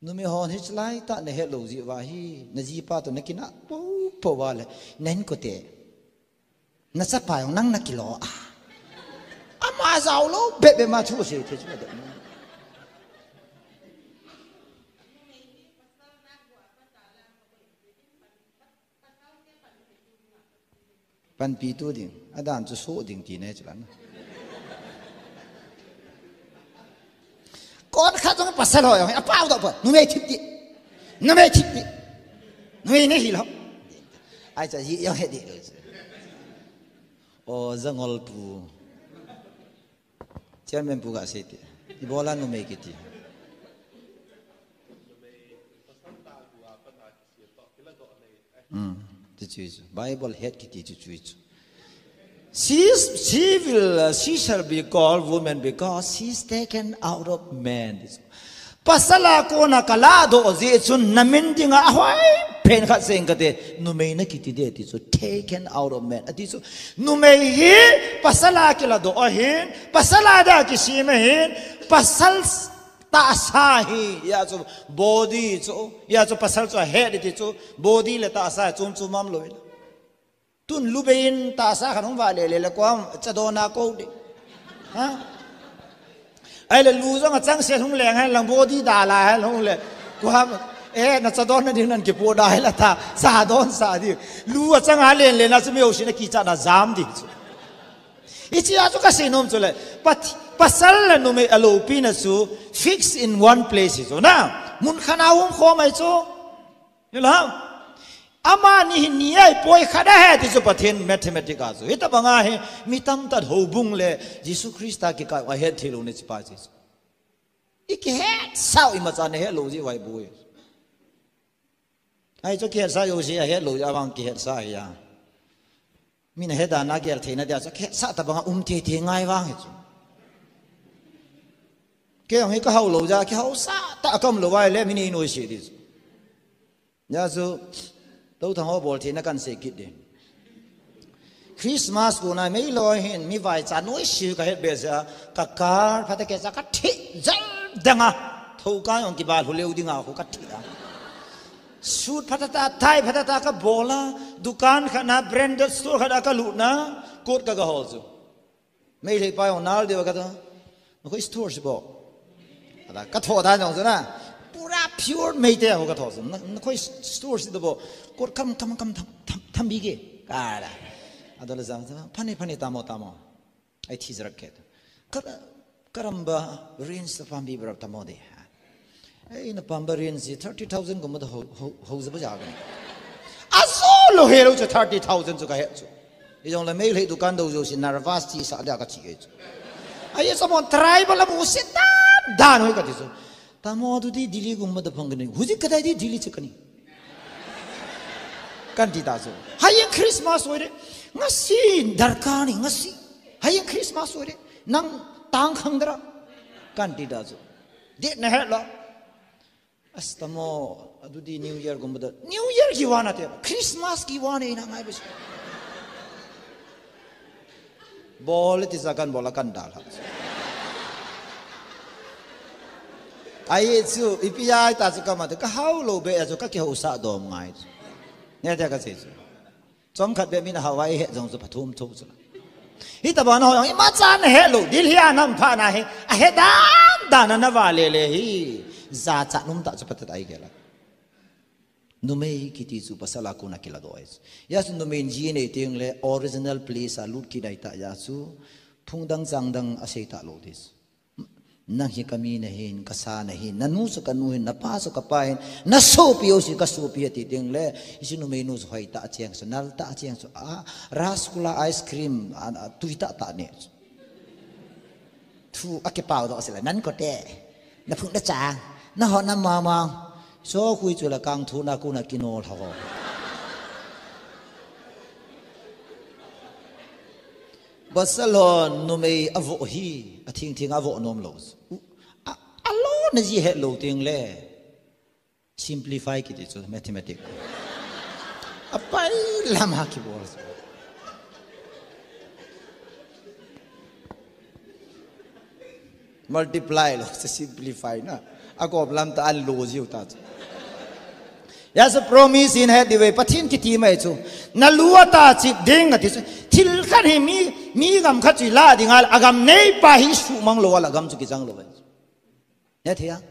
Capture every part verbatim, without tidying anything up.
Numei hon hichelai tah nahet lou jeh uva hi, najipa toh nakinah popo uva le, nahin kote. Nachapa jong nang nakilo a. Ama jao lou bep bep ma thu sei thei chu. Panpi tu ding, adan chu so ding ti ne chu lan. Kon khat jong pasal ho jong, apao doh pa, numei thip ti. Numei thip ti. Numei nei hilou. Ai cha ji jong he di lou. O jangol pu. Chairman pu ga sei ti. Ibola numei kiti. Hmm, ti chu chu. Bible het kiti chu chu chu. She, is- she will, uh, she shall be called woman because she is taken out of man. Pasal a kona kaladoh jeh chun namin dinga ahoi pen khat seng kate, numei nakiti de ti chu, taken out of man. Ati chu, numei hi pasal a kiladoh ahin, pasal a dia kisem ahin, pasal tahsa hi, hia chu body chu, hia chu pasal chu ahet ding ti chu, body le tahsa chom chom umlou in. Tun lu bei in tahsa khat hung vah lele le koiham chadon a kou ding. Ha? Ahile lu jong achang set hung leng hen lang body dalha hen hung le. Koiham, eh, nachadon na ding nan kipoh da hila ta, chadon sa ding. Lu achang a len len a chu mi jousen akichat na jam ding chu. Hichea chu kasei nom chu le, pa- pasal le numei aloupina chu fix in one place hi chu na. Mun khat a um khom ahi chu. Hilou ham? Amani hi ni ahi poi khat ahi ti chu Pathen mathematic a chu. Hitabang a hi mi tamtah houbung le Jesu Christa kikah a het thei lou na chu pa chu. I kihetsah u imacha nahet lou jeh uva bou. Ahi chu kihetsah jouse ahet lou jeh a vang kihetsah ahi a. Min ahet dan a gel theina dia chu kihetsah tabang a um thei thei ngai vang hi chu. Kei jong hi kahao lou jeh a, kihaosah tah a kaum lou uva ahile min einoise ding chu. Hia chu, tou thang ho bol theina kan sei kit ding. Christmas kona meilhei hin, mi vaicha noise kahet behseh a, ka car, phatah keh cha kathi jel dang a, thoukah jong kibal lhuleu dinga khu kathi a. Suit phatah tah, tie phatah tah kabol a, dukan khat na, branded store khat a kalut na, coat ka gahol chu. Meilhei pa jong nal deu kata. Nakhoi store si bo. Kata katho dan jong chu na. Pura pure Meitei ho katho chu. Na, nakhoi store si bo. Coat kam, kam, kam tham, tham, tham bih e. Kala. Adolescent, phane, phane, tamo, tamo. Ahi thi jarak ke. Kara, karamba range ta pam bih bra tamo de. Ei, na pamba range si thirty thousand gumba da ho, ho, ho jaba ja gani. Ajo lou helou chu thirty thousand chu kahet chu. Ijongle Meitei dukan dou jouse nervous chi sa dia kachi e chu. Ahi samon tribal amu se ta dan hoi kati chu. Tamo tu di Delhi gumba da phang gani. Huji kadai di Delhi chu kani. Kanti ta chu. Hayeng Christmas hoi de. Ngasi darkar ni ngasi. Hayeng Christmas hoi de. Nang tang khang dara. Kanti ta chu. Date nahet lou. Astamo, adudi New Year gumba da. New Year kivah nate, Christmas kivah ne ina ngai bas. Bol ti sa kan bol a kan dalha. Ahi chu, ipi ahi ta chu kama te, kahao lou beh a chu kakihaosah dom ngai chu. Netia kasei chu. Chomkhat beh min ahao a ihet jong chu phathum thum chu. Hitabang a ho jong imacha nahet lou, Delhi a naum phat na hi, ahet dan dan a navah lele hi. Jachat um tah chu phatah a igel a. Numei kiti chu pasal a kona kiladoh ahi chu. Hia chu numei in ji nei teng le original place a lut kit ahi tah hia chu. Phung dang chang dang asei talou ti chu. Nang hi kami nahin, kasa nahin, nanu chu kanu hin, napa chu kapa hin, nasopi jouse kasopi ahi ti teng le, hiche numei nu chu hoi tah cheng chu, nal tah cheng chu, a, rasgulla ice cream, a, a, tui tah tah ne chu. Thu akipao doh sila, nan kote, naphung nachang, nahon namama, so khui chu la kang thu na kuna kinol ho. Pasal hon numei avoh hi, athing thing avoh nom lou. A, alona ji het lou teng le. Simplify kiti chu mathematics. Apai lama kibol chu. Multiply lou, simplify na. Agop lam tah a alu jiu ta chu. Hijeh a chu promise in het diu ve, Pathen kiti mai chu. Nalu atah chip ding ati chu. Thil khat hi mi, mi gam khat chu ilah ding ahile, agam neipa hi suhmang lou ahile agam chu kichang lou ve. Hethei a.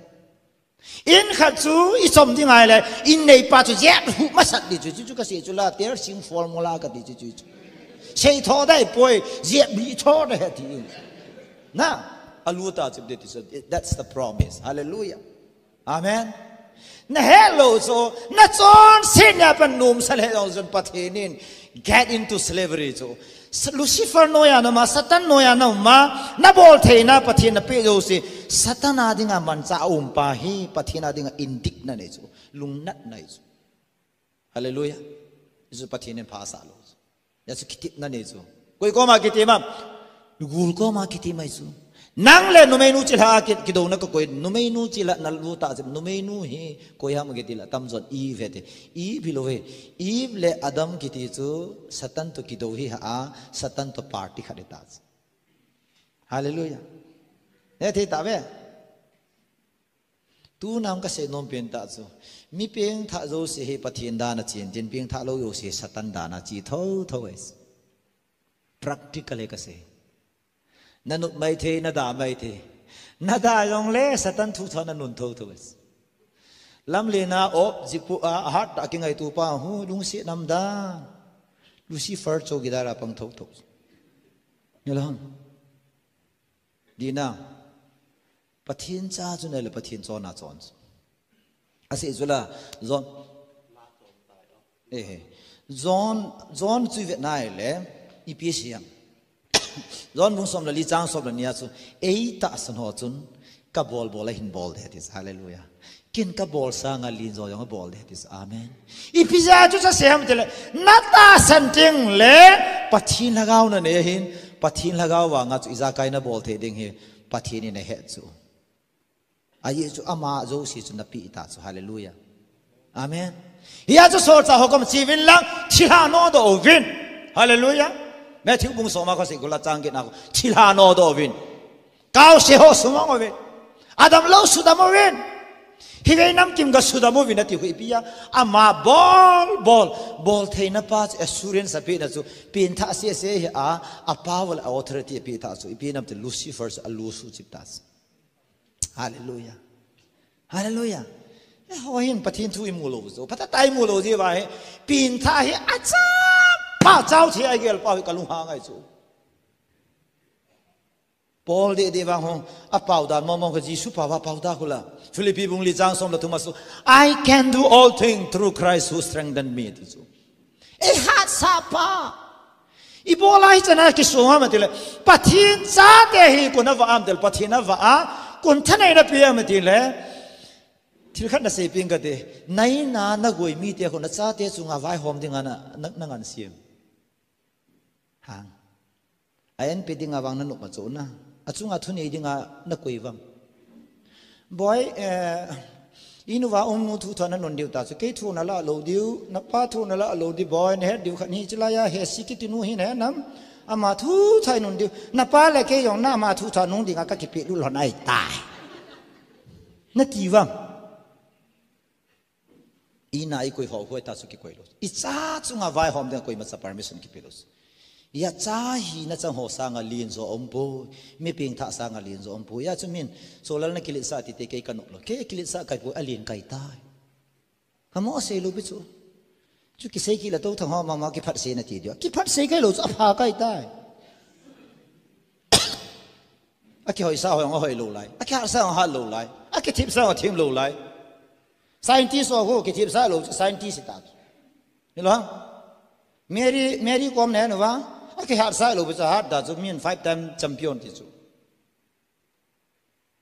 In khat chu ichom ding ahile, in neipa chu jep hu masat ding chu, chu, chu kasei chu la, tersing formula kati chu, chu, chu. Seitho dai poi, jep bi tho dai ati. Na, alu atah chip ding ti chu, that's the promise. Hallelujah. Amen. Nahet lou chu, nachonset nia pat nomsa le jong chun Pathen in get into slavery chu. S-, Lucifer noiya naum a, Satan noiya naum a, nabol theina Pathen napeh jouse, Satan a dinga manchah a um pa hi, Pathen a dinga indik nanei chu, lungnat nanei chu. Hallelujah. Hichu Pathen in phasah lou chu. Hijeh a chu kitepna nei chu. Koi koma kitem am? Gul koma kitem ahi chu. Nang le numeinu chilhah a ki, kidouna kakoi, numeinu chilhah nalu tah chu, numeinu hi koi ham kiti le, atamjon Eve ahi ti. Eve hilou ve. Eve le Adam kiti chu Satan toh kidou hi ha a, Satan toh party khat ahitah chu. Hallelujah. Hethei tave. Tuna hung kasei nom pen tah chu, mi pengthah jouse hi Pathen dan a chen tin, pengthah lou jouse hi Satan dan a che thotho ahi. Practical hi kasei. Nanop maithei, nadah maithei. Nadah jongle Satan thu thua nanun thotho ahi. Lamlen a op, jikpoh a, ahat tah a kingaito pa hu, lungset nam dan. Lucifer chowkidar a pang thotho. Nilham. Dina. Pathen cha chu nale Pathen chon a chon chu. Asei chu la, John. Eh, eh. John, John chu ivet nale, ipi asei ham? John bung som le li chang som le ni a chu, eitahsan ho chun, kabol bol a hin bol ding ati chu, hallelujah. Ken kabol sanga len jo jong abol ding ati chu, amen. Ipi jeh a chu asei ham tile, natahsan tengle, Pathen lhagao nanei ahin, Pathen lhagao vanga chu ijakai nabol thei ding hi, Pathen in ahet chu. Ajeh chu ama jouse chu napeh tah chu. Hallelujah. Amen. Hijeh a chu solchah ho koma cheuvin lang, thilha nodoh uvin. Hallelujah. Matthew bung som a kasei gu la chang get na ko. Thilha nodoh uvin. Kaose ho sumang uvin. Adamlou sudam uvin. Hivei namkim ga sudam uvin ati hu ipi a. Ama bol, bol, bol theina pa chu assurance apehna chu. Pengthah sese hi a, a power le authority apeh tah chu. Ipi nam ti Lucifer chu alu suhchip tah chu. Hallelujah. Hallelujah. Eh, ho hin Pathen thu imu lou chu. Phatah tah imu lou jeh uva hi. Pengthah hi achapa chau thei a igel pa hi kalunghang ahi chu. Paul deh deh vang ho. Apao dan mong mong kha Jesu pao a pao da khula. Philippi bung li chang som le thum a chu. I can do all things through Christ who strengthen me ti chu. Eihatsah pa. Ibola hichan a kisu ham tile. Pathen chate hi koin avah am tile. Pathen avah a. Koin thaneina ape am tile. Thil khat nasei ping kate. Naina nagoi mite ho nachate chunga vaihom dinga na, na, nangansem. Hang. A enpi dinga vang nanop ma chu na. Achunga thunei dinga nakoi uvam. Boi, eh, inuva umnu thu thua nanun diu ta chu. Kei thu nalah lou diu, napa thu nalah lou diu, boi, nahet diu khat hi chilai a, Hesi kiti nu hi nahet nam. Ama thu thua inun diu. Napa le kei jong na ama thu thua nung dinga kakipeh lut lhon ahitai. Nati uvam. Ina ikoi ho hoi ta chu kikoi lou. Icha chunga vaihom dinga koimacha permission kipe lou. Icha hina chang ho sanga len jo umpoi. Mi pengthah sanga len jo umpoi. Hijeh a chu min, Solal na kiletsah tite kei kanop lou. Kei kiletsah kaipoi, alen kaitai. Kamo sei lou pi chu. Chu kisei kit le tou thang ho mama kiphatsei nati diu. Kiphatsei kai lou chu apha kaitai. Akihoisa ho jong ahoi lou lai. Akihatsa ho hat lou lai. Akithipsa ho thim lou lai. Scientist ho kithipsa lou, scientist ta. Hilo? Mary, Mary Kom ne nu va. Akihatsa lou, bisa hat da chu min five time champion ti chu.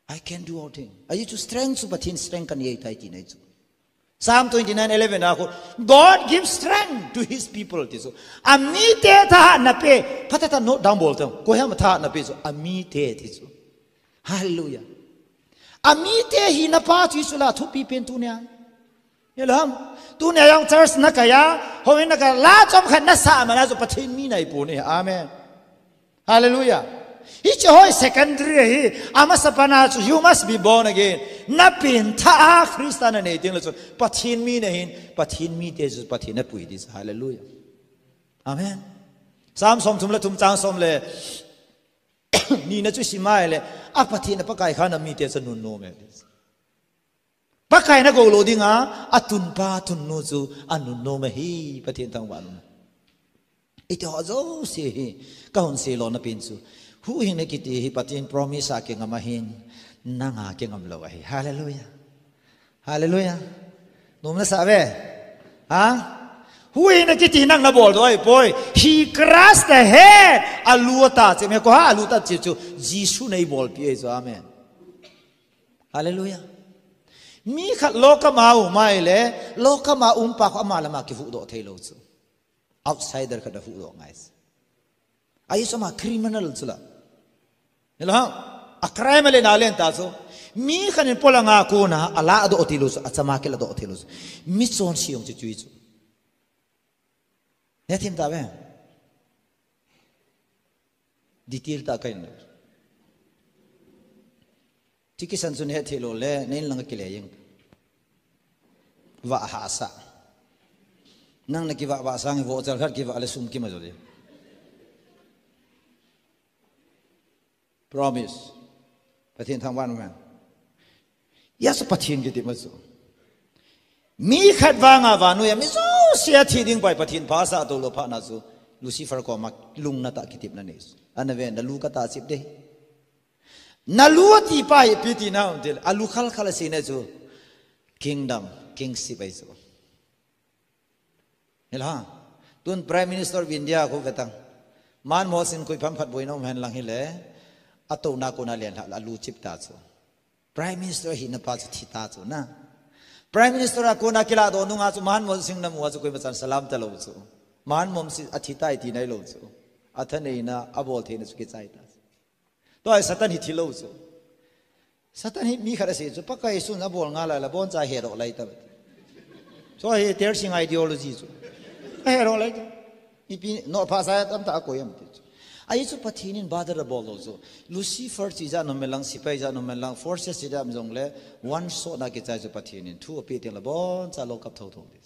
I can do all things. Ajeh chu strength chu Pathen strength kanei tai ti nei chu. Psalm twenty-nine eleven a khu, God gives strength to his people ti chu. Amite thahatna pe, phatah tah note down bol tau. Koi ham thahatna pe chu, amite ti chu. Hallelujah. Amite hina pa chu Jesu la thupi pen tunia. Hilo ham. Tunia jong church nakai a, houin nakai a, la chomkhat nasah man a chu Pathen mi nahi pon ahi. Amen. Hallelujah. Hiche hoi secondary ahi, amasa pana chu, you must be born again. Na pengthah a Christa na nei teng le chu, Pathen mi na hin, Pathen mite chu Pathen na pui ding chu. Hallelujah. Amen. Psalm som thum le thum chang som le ni na chu sim a ahile, a Pathen a Pakai kha na mite chu anunnom e. Pakai na gou lou dinga, atunpa atunnu chu anunnom ahi, Pathen thangvah in um hen. Iti ho jouse hi, kahung sei lona pen chu. Huhhingna kiti hi Pathen promise a kingam ahin, nanga kingam lou ahi. Hallelujah. Hallelujah. Nom na sa ve. Ha? Huhhingna kiti nang na bol doh ahipoi. He crushed the head. Alu atahchep, he ko ha, alu atahchep chu. Jesu na ibolpi ahi chu. Amen. Hallelujah. Mi khat lokam a um ahile, lokam a um pa kho ama le ama kivuhdoh thei lou chu. Outsider khat avuhdoh ngai chu. Ahi chu ama criminal chu la. Hilou ham? A crime alen alen ta chu. Mi khat in polang a kona aladoh thei lou chu, achama kiladoh thei lou chu. Mi chonse jong chu chu ahi chu. Nahet thei ta ve. Detail tah kahin lou. Chuti kisan chu nahet thei lou le, na in lang a kile jeng. Vah hahsa. Nang na kivah vah sang hi vohchal khat kivah le sum kima jo ding. Promise. Pathen thangvah in um hen. Hijeh a chu Pathen kiti ma chu. Mi khat vanga vannoi a mi jouse athi ding pai Pathen pha asah tou lou phat na chu. Lucifer koma lungna tah kitepna nei chu. Ana ve, nalu katahchep ding. Nalu ati pa hi ipi tina um tile, alu khalkhal aseina chu. Kingdom, kingship ahi chu. Hilou ham? Tun Prime Minister of India khu ve tang. Manmohan Singh koi phat phat boina um hen lang hile, atouna kona alen lhah le alu chep ta chu. Prime Minister ahina pa chu thi ta chu na. Prime Minister a kona kiladoh nunga chu Manmohan Singh na mu a chu koima chan salam talou chu. Manmohan Singh athi tai ti nailou chu. Athaneina, abol theina chu kichai ta chu. Tua hi Satan hi thilou chu. Satan hi mi khat asei chu, Pakai Jesun abol ngal lai le, aboncha hedoh lai ta. Chu hi Tersing ideology chu. Ahedoh lai ta. Ipi, nophah sa tamtah akoi am ti chu. Ahi chu Pathen in bother abol lou chu. Lucifer chijat nom hen lang, sepai jat nom hen lang, forces chijat um jongle, one shot na kichai chu Pathen in. Thu apeh teng le aboncha lokap thotho ding.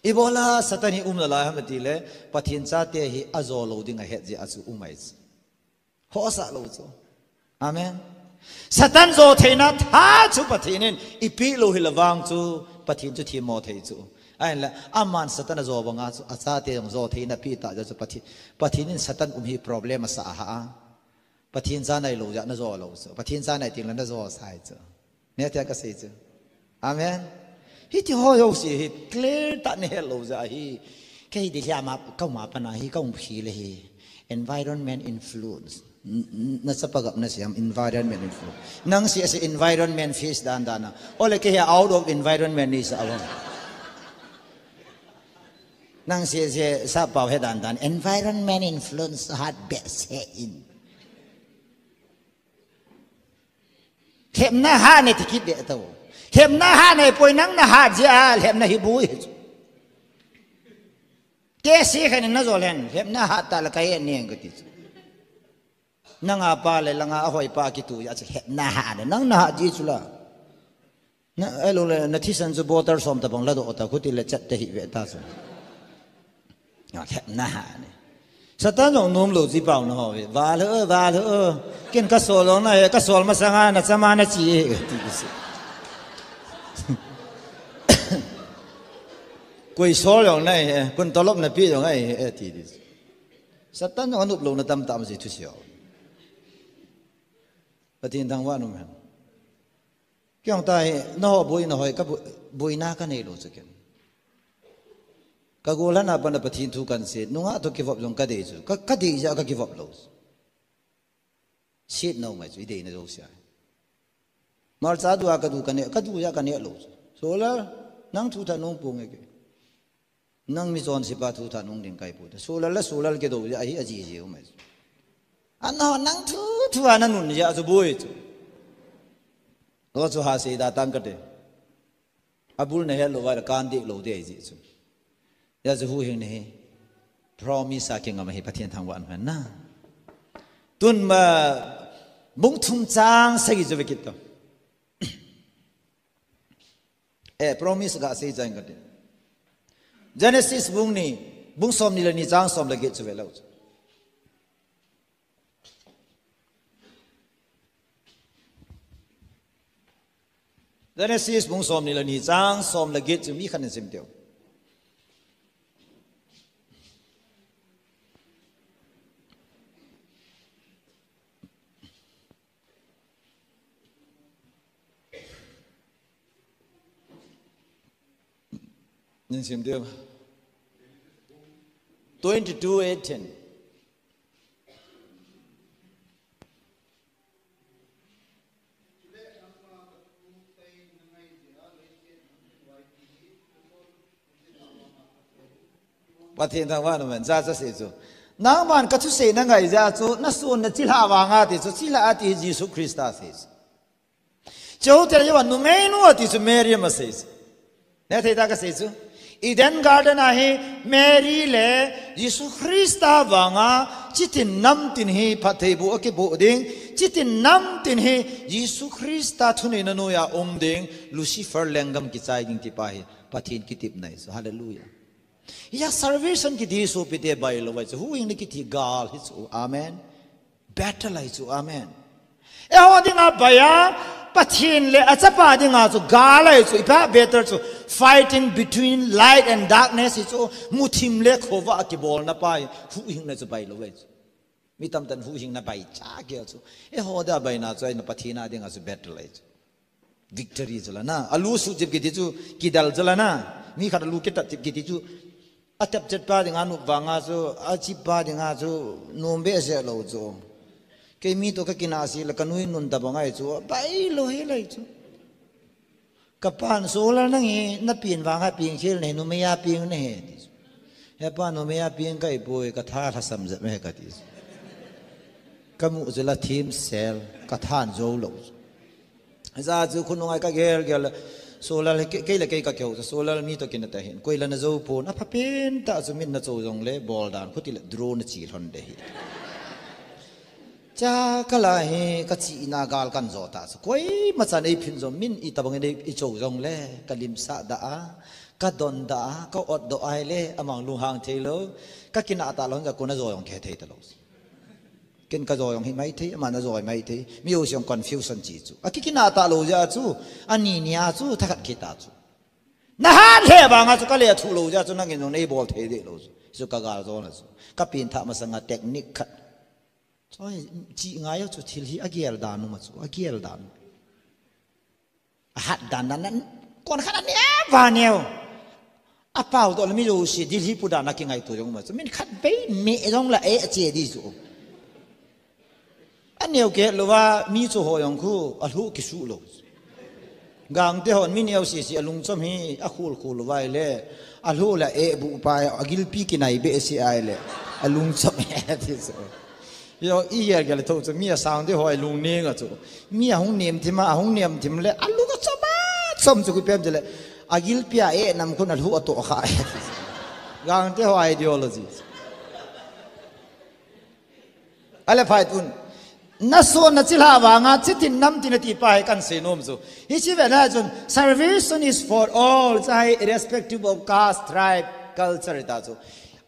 Ibola Satan hi um nalai ham itile, Pathen chate hi ajo lou ding ahet jeh a chu um ahi chu. Hosa lou chu. Amen. Satan jo theina tha chu Pathen in eipeh lou hile vang chu Pathen chu themmo thei chu. Ahinla, aman Satan ajo banga chu achate jong jo theina apeh tah jeh chu Pathen, Pathen in Satan um hi problem asa ahi. Pathen cha nailou jeh a najo lou chu. Pathen cha nai teng le najo sai chu. Nete kasei chu. Amen. Hiti ho jouse hi clear tah nahet lou jeh ahi. Kei Delhi a ma, ka um a pat na hi, ka um khi le hi. Environment influence. N-, n-, na chapa gap na siam, environment influence. Nang sei sei environment face dan dan a. Ole kei hi out of environment nei sa a. Nang sei sei sap pau he dan dan. Environment influence hat behseh in. Lhepna hat nei ti kit deh tau. Lhepna hat nei poi, nang na hat jeh a lhepna hi boi hi chu. Kei sei khen na jo lhen, lhepna hat ta le ka he neng kati chu. Nanga pa le langa ahoi pa kitu jeh a chu lhepna hat nei, nang na hat jeh chu la. Na, ahilou le, na thisan chu bottle som tabang ladoh ta, khuti le chat te hi ve ta chu. Na lhepna hat nei. Satan jong nom lou ji pau na ho ve. Val ho, val ho. Ken ka sol jong na he, ka sol masanga na chama na chi e. Ti chu. Koi sol jong na he, kon tolop na pe jong ahi he, ti chu. Satan jong anop louna tamtah um ji thusei. Pathen thangvah in um hen. Kei jong tahi, nangho boina hoi, ka bo-, boina ka nei lou chu ken. Ka gollhang a pat na Pathen thu kan sei, nungah toh kivop jong ka dei chu. Ka, ka dei jeh a ka kivop lou chu. Set na um ahi chu, i deina jouse a. Malcha du a ka du ka neh, ka du jeh a ka neh lou chu. Solar, nang thu tha nung pung e kei. Nang mi chonse pa thu tha nung ding ka hi poi. Solar le solar kidou jeh a hi ajiji um ahi chu. Ano nang thu thu a na nun jeh a chu boi chu. Lo chu ha sei da tang ka te. Abul na het lou va le kan dih lou ding ahi jeh chu. Hijeh chu huhhingna hi. Promise a kingam ahi, Pathen thangvah in um hen na. Tun ma bung thum chang sagi chu ve kit to. Eh, promise ga sei chang kati. Genesis bung ni, bung som ni le ni chang som le get chu ve lo. Genesis bung som ni le ni chang som le get chu mi khat in sim teo. Nin sim teo. Twenty-two eighteen. Pathen thangvahna man, ja cha sei chu. Nangman ka thusei na ngai jeh chu, na sun na chilhah vanga ti chu, chilhah ati Jesu Christa sei chu. Cheu tel jeh a numei nu ati chu Mary ama sei chu. Ne thei ta ka sei chu. Eden Garden a hi Mary le Jesu Christa vanga chitin namtin hi phattheibuh akibuh ding, chitin namtin hi Jesu Christa thuneina noiya um ding, Lucifer lenggam kichai ding ti pa hi Pathen kitepna ahi chu. Hallelujah. Hia salvation kiti sopite bailou ahi chu. Huhhingna kiti gal hi chu. Amen. Battle ahi chu. Amen. Eiho dinga baiya, Pathen le achapa dinga chu gal ahi chu. Ipi ham battle chu, fighting between light and darkness hi chu. Muthim le khovah kibolna pa hi. Huhhingna chu bailou ahi chu. Mi tamtah in huhhingna baicha kei chu. Eiho dia baina chu ahina, Pathen a dinga chu battle ahi chu. Victory chu la na. Alu suh chip kiti chu kidal chu la na. Mi khat alu kitat chip kiti chu atep chet pa dinga nop vanga chu, achip pa dinga chu nom behseh lou chu. Kei mi toh ka kinah sih le ka nui nun tabang ahi chu, bailou hel ahi chu. Ka pan, "Solar, nang hi na peng vanga peng khel nahi, numei a peng nahi," ti chu. "He pa, numei a peng ka hipoi, ka tha lhasam jep e," ka ti chu. Ka mu chu la thim sel, ka than jou lou chu. Hijeh chu khonung a ka gel gel le, "Solar, kei, kei le kei ka kihou chu, Solar, mi toh kinah ta hin, koi la na jou pon, apha pen tah chu, min na cho jong le, bol dan, khuti le drone na chi lhon de hi." Cha ka la hi ka chihna gal kan jo ta chu. Koima chan ei phin jong, min itabang in ei, ei cho jong le, ka limsah dah a, ka don dah a, ka ot doh ahi le, amang lunghang thei lou, ka kinah ta lou, ja ko na jo jong khe thei ta lou. Ken ka jo jong hi mai thei, ama na jo hi mai thei, mi ho siang confusion chi chu. A ki kinah ta lou ja chu, ani nia chu, thakhat kita chu. Na hat le vanga chu ka le thu lou ja chu, nangin jong nei bol thei de lou chu. Chu ka gal jo na chu. Ka peng tha masanga technique khat. Choi, chi ngai chu thil hi a gel dan um a chu, a gel dan. A hat dan dan nan, kon khat a neo va neo. A pau to le mi jo si, Delhi pu dan a kingaito jong um a chu. Min khat bei me jong la e che di chu. A neo ke lou va mi chu ho jong khu, a lhu kisu lou. Gangte hon mi neo sisi a lungchom hi a khul khul uva ahile, a lhu la e bu pa a gilpi kinai behseh ahile, a lungchom e ti chu. Yo, i gel gel tho chu mi a sang te ho a lung ning a chu. Mi a hung nem thim a, a hung nem thim le, a lung a chom a, chom chu kipi ham chule, a gilpi a e nam khun a lhu a toh kha e ti chu. Gangte ho ideology. Ale phai tun. Na sun na chilhah vanga, chitin namtin ati pa hi kan seinom chu. Hichi vena chun, salvation is for all, cha hi irrespective of caste, tribe, culture ta chu.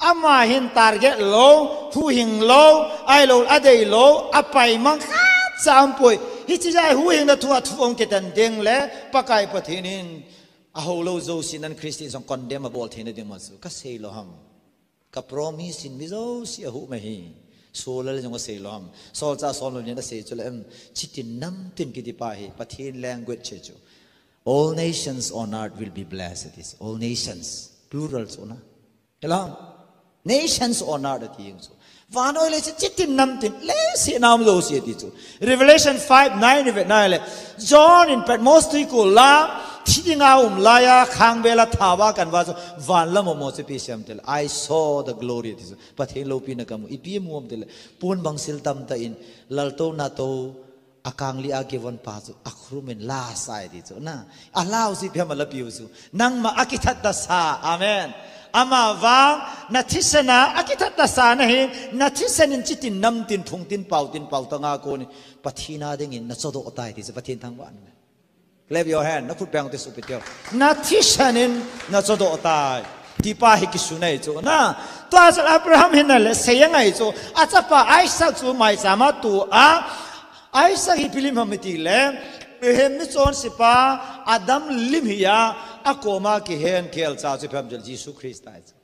Ama hin target lou, huhhing lou, ahilou, adei lou, apaimang khatcha umpoi. Hichi jeh a huhhingna thu a thu hung kitan ding le, Pakai Pathen in, aho lou jouse nan Christian jong condemn abol theina ding ma chu. Ka sei lou ham. Ka promise in mi jouse a huh ma hi. Solal jong a sei lou ham. Solchah Solomon in a sei chu le em. Chitin namtin kiti pa hi. Pathen language che chu. All nations on earth will be blessed. It is all nations. Plural chu na. He lou ham. Nations on earth ati jeng chu. Vannoi leiset chitin namtin. Leiset a um jouse ati chu. Revelation five nine ni vet na le, John in Patmos tuikul a, thi dinga um laiya, khangbel a thao a kan vah chu, van lam a mo chu ipi sei ham tile, "I saw the glory," ti chu, Pathen loupina ka mu, ipi mu ham tile, pon bangsil tamtah in, laltouna tou, a kangli a kivon pa chu, a khrum in la sai ti chu, na, a lau chu ipi ham a lapiu chu, nangma a kithat da sa, amen. Ama vang, na thisan a, akithat tasa na hin, na thisan in chitin namtin, phungtin, paotin, paotang a konin, Pathen a dingin na chodoh tai ti chu Pathen thangvah in. Clap your hand, na khut beng ti supi teo. Na thisan in na chodoh tai. Tipa hi kisun ahi chu. Na, tua chun Abraham hin na le sei angai chu. A chapa Isaac chu maicham a tu a. Isaac hi ipi lim ham iti le. Abraham mi chonsepa, Adam lim hi a, akoma kihen khel cha chu ipi ham chule Jesu Christa ahi chu.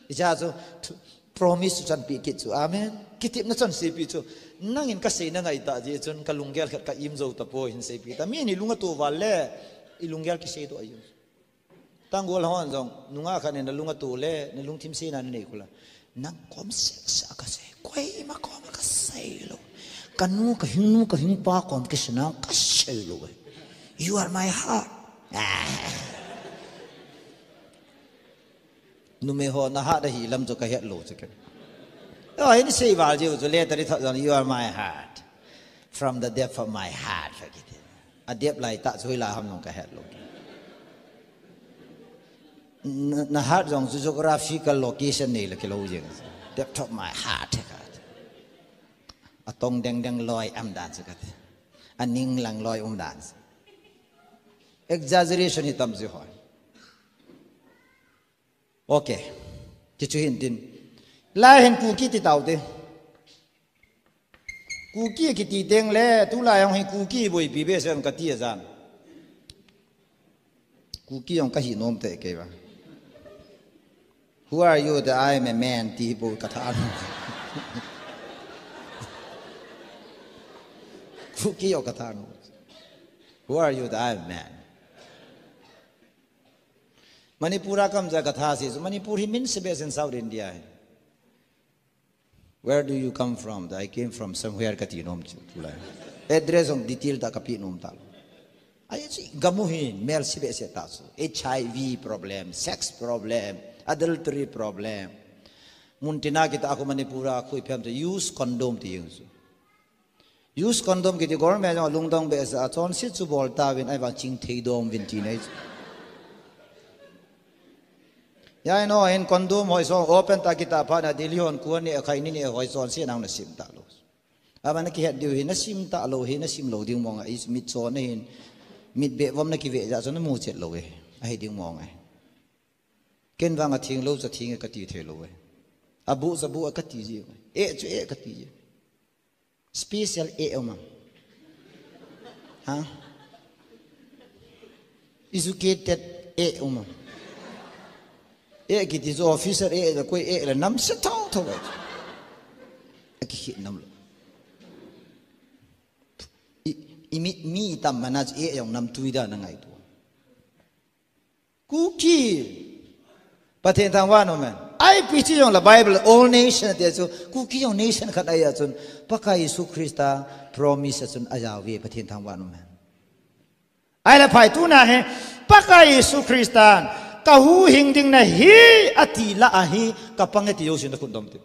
Hiche chu, thu, promise chu chanpeh kit chu. Amen. Kitepna chonsepi chu. Nangin kasei na ngai tah jeh chun ka lunggel khat ka im jou tapoi hin seipeh ta. Mi ni lung ato val le, i lunggel kisei doh ahi. Tanggol hon jong, nungah khat in na lung ato le, na lungthim seina na nei khu la. Nang kom sehseh kasei, koima kom kasei lou. Ka nu, ka hing nu, ka hing pa kom kisei nang kasei lou. You are my heart. Ah. Numei ho na heart ahi lam chu ka het lou chu ken. Oh, in sei val jeh u chu letter i thot jong, "You are my heart. From the depth of my heart," ka kiti. A depth lai tah chu hoilai ham jong ka het lou. Na, na heart jong chu geographical location nei le kilou jeng. "Depth of my heart," he ka ti. A tong deng deng loi um dan chu ka ti. A ning lang loi um dan chu. Exaggeration hi tam chu hoi. Okay. Ti chu hin tin. Lai hin Kuki ti tau te. Kuki kiti teng le, tulai hung hi Kuki boipi behseh ka ti a jan. Kuki jong ka hi nom te kei ba. "Who are you?" The "I am a man" ti hi bou ka tha nom. Kuki jong ka tha nom. "Who are you?" The "I am a man." Manipur a ka um jeh a ka tha sei chu, Manipur hi min sei behseh in South India hi. "Where do you come from?" "I came from somewhere," ka ti nom chu tulai. Address jong detail tah ka pe nom talou. Ahi chu gam u hi mel sei behseh ta chu. H I V problem, sex problem, adultery problem. Mun tina kita a khu Manipur a khu ipi ham chu use condom ti jeng chu. Use condom kiti government jong lungdong behseh a chonset chu bol tauvin ahivang chingthei dom uvin ti nei chu. Hijeh in condom hoi song open tah kita phat na Delhi hon kua ne khai ni ne hoi chonset nang na sim talou. Aban na kihet diu hi na sim talou hi na sim lou ding mong a i mit chon na hin mit beh vom na kive jeh chun na mu chet lou e. Ahi ding mong e. Ken vang a theng lou cha theng e ka ti thei lou e. A bu cha bu e ka ti ji. E chu e ka ti ji. Special e um am? Ha? Educated e um am? E kiti chu officer e la koi e la nam se thou thou e. A ki khit nam lou. I, i mi, mi tam mana chu e jong nam tui da na ngai tu. Kuki. Pathen thangvah in um hen. Ipi ti jong le Bible all nation ti chu Kuki jong nation khat ahi a chun Pakai Jesu Christa promise a chun a jao ve Pathen thangvah in um hen. Ahile phai tuna hi Pakai Jesu Christan ka huhhing ding nahi ati lah a hi ka pang e ti jousen na khut dom tin.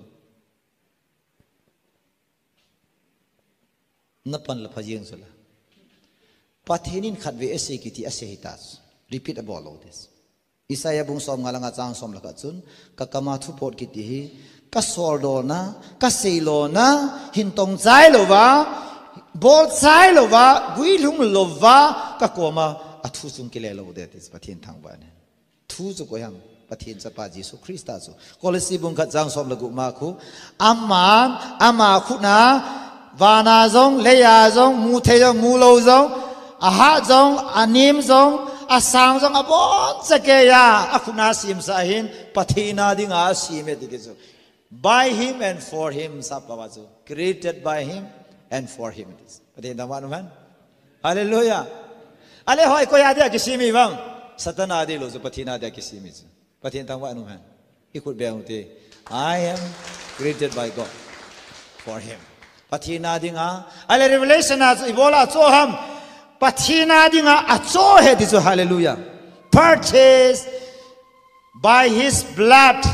Na pan la pha jeng chu la. Pathen in khatvei asei kiti asei hita chu. Repeat abol lou ti chu. Isaiah bung som nga le nga chang som le khat chun, ka kam a thupot kiti hi, ka soldoh na, ka seilou na, hin tong chai louva, bol chai louva, guilhung louva, ka koma a thu chung kile lou ding ti chu Pathen thangvah in. Thu chu koi ham, Pathen chapa Jesu Christa chu. Kolose bung khat chang som le gup ma khu. Aman, ama khut a, van a jong, lei a jong, mu thei jong, mu lou jong, a hat jong, a nem jong, a sang jong, aboncha kei a, a khut a semsa ahin, Pathen a dinga asem e ti chu. By him and for him, sap pa chu. Created by him and for him it is. Pathen thangvah in um hen. Hallelujah. Ahile hoi koi a dia kisem i vang. Satan a di lou chu Pathen a dia kisem i chu. Pathen thangvah in um hen. I khut beng u te. I am created by God. For him. Pathen a dinga. Ahile Revelation a chu i bol a cho ham. Pathen a dinga acho ahi ti chu. Hallelujah. Purchased by his blood.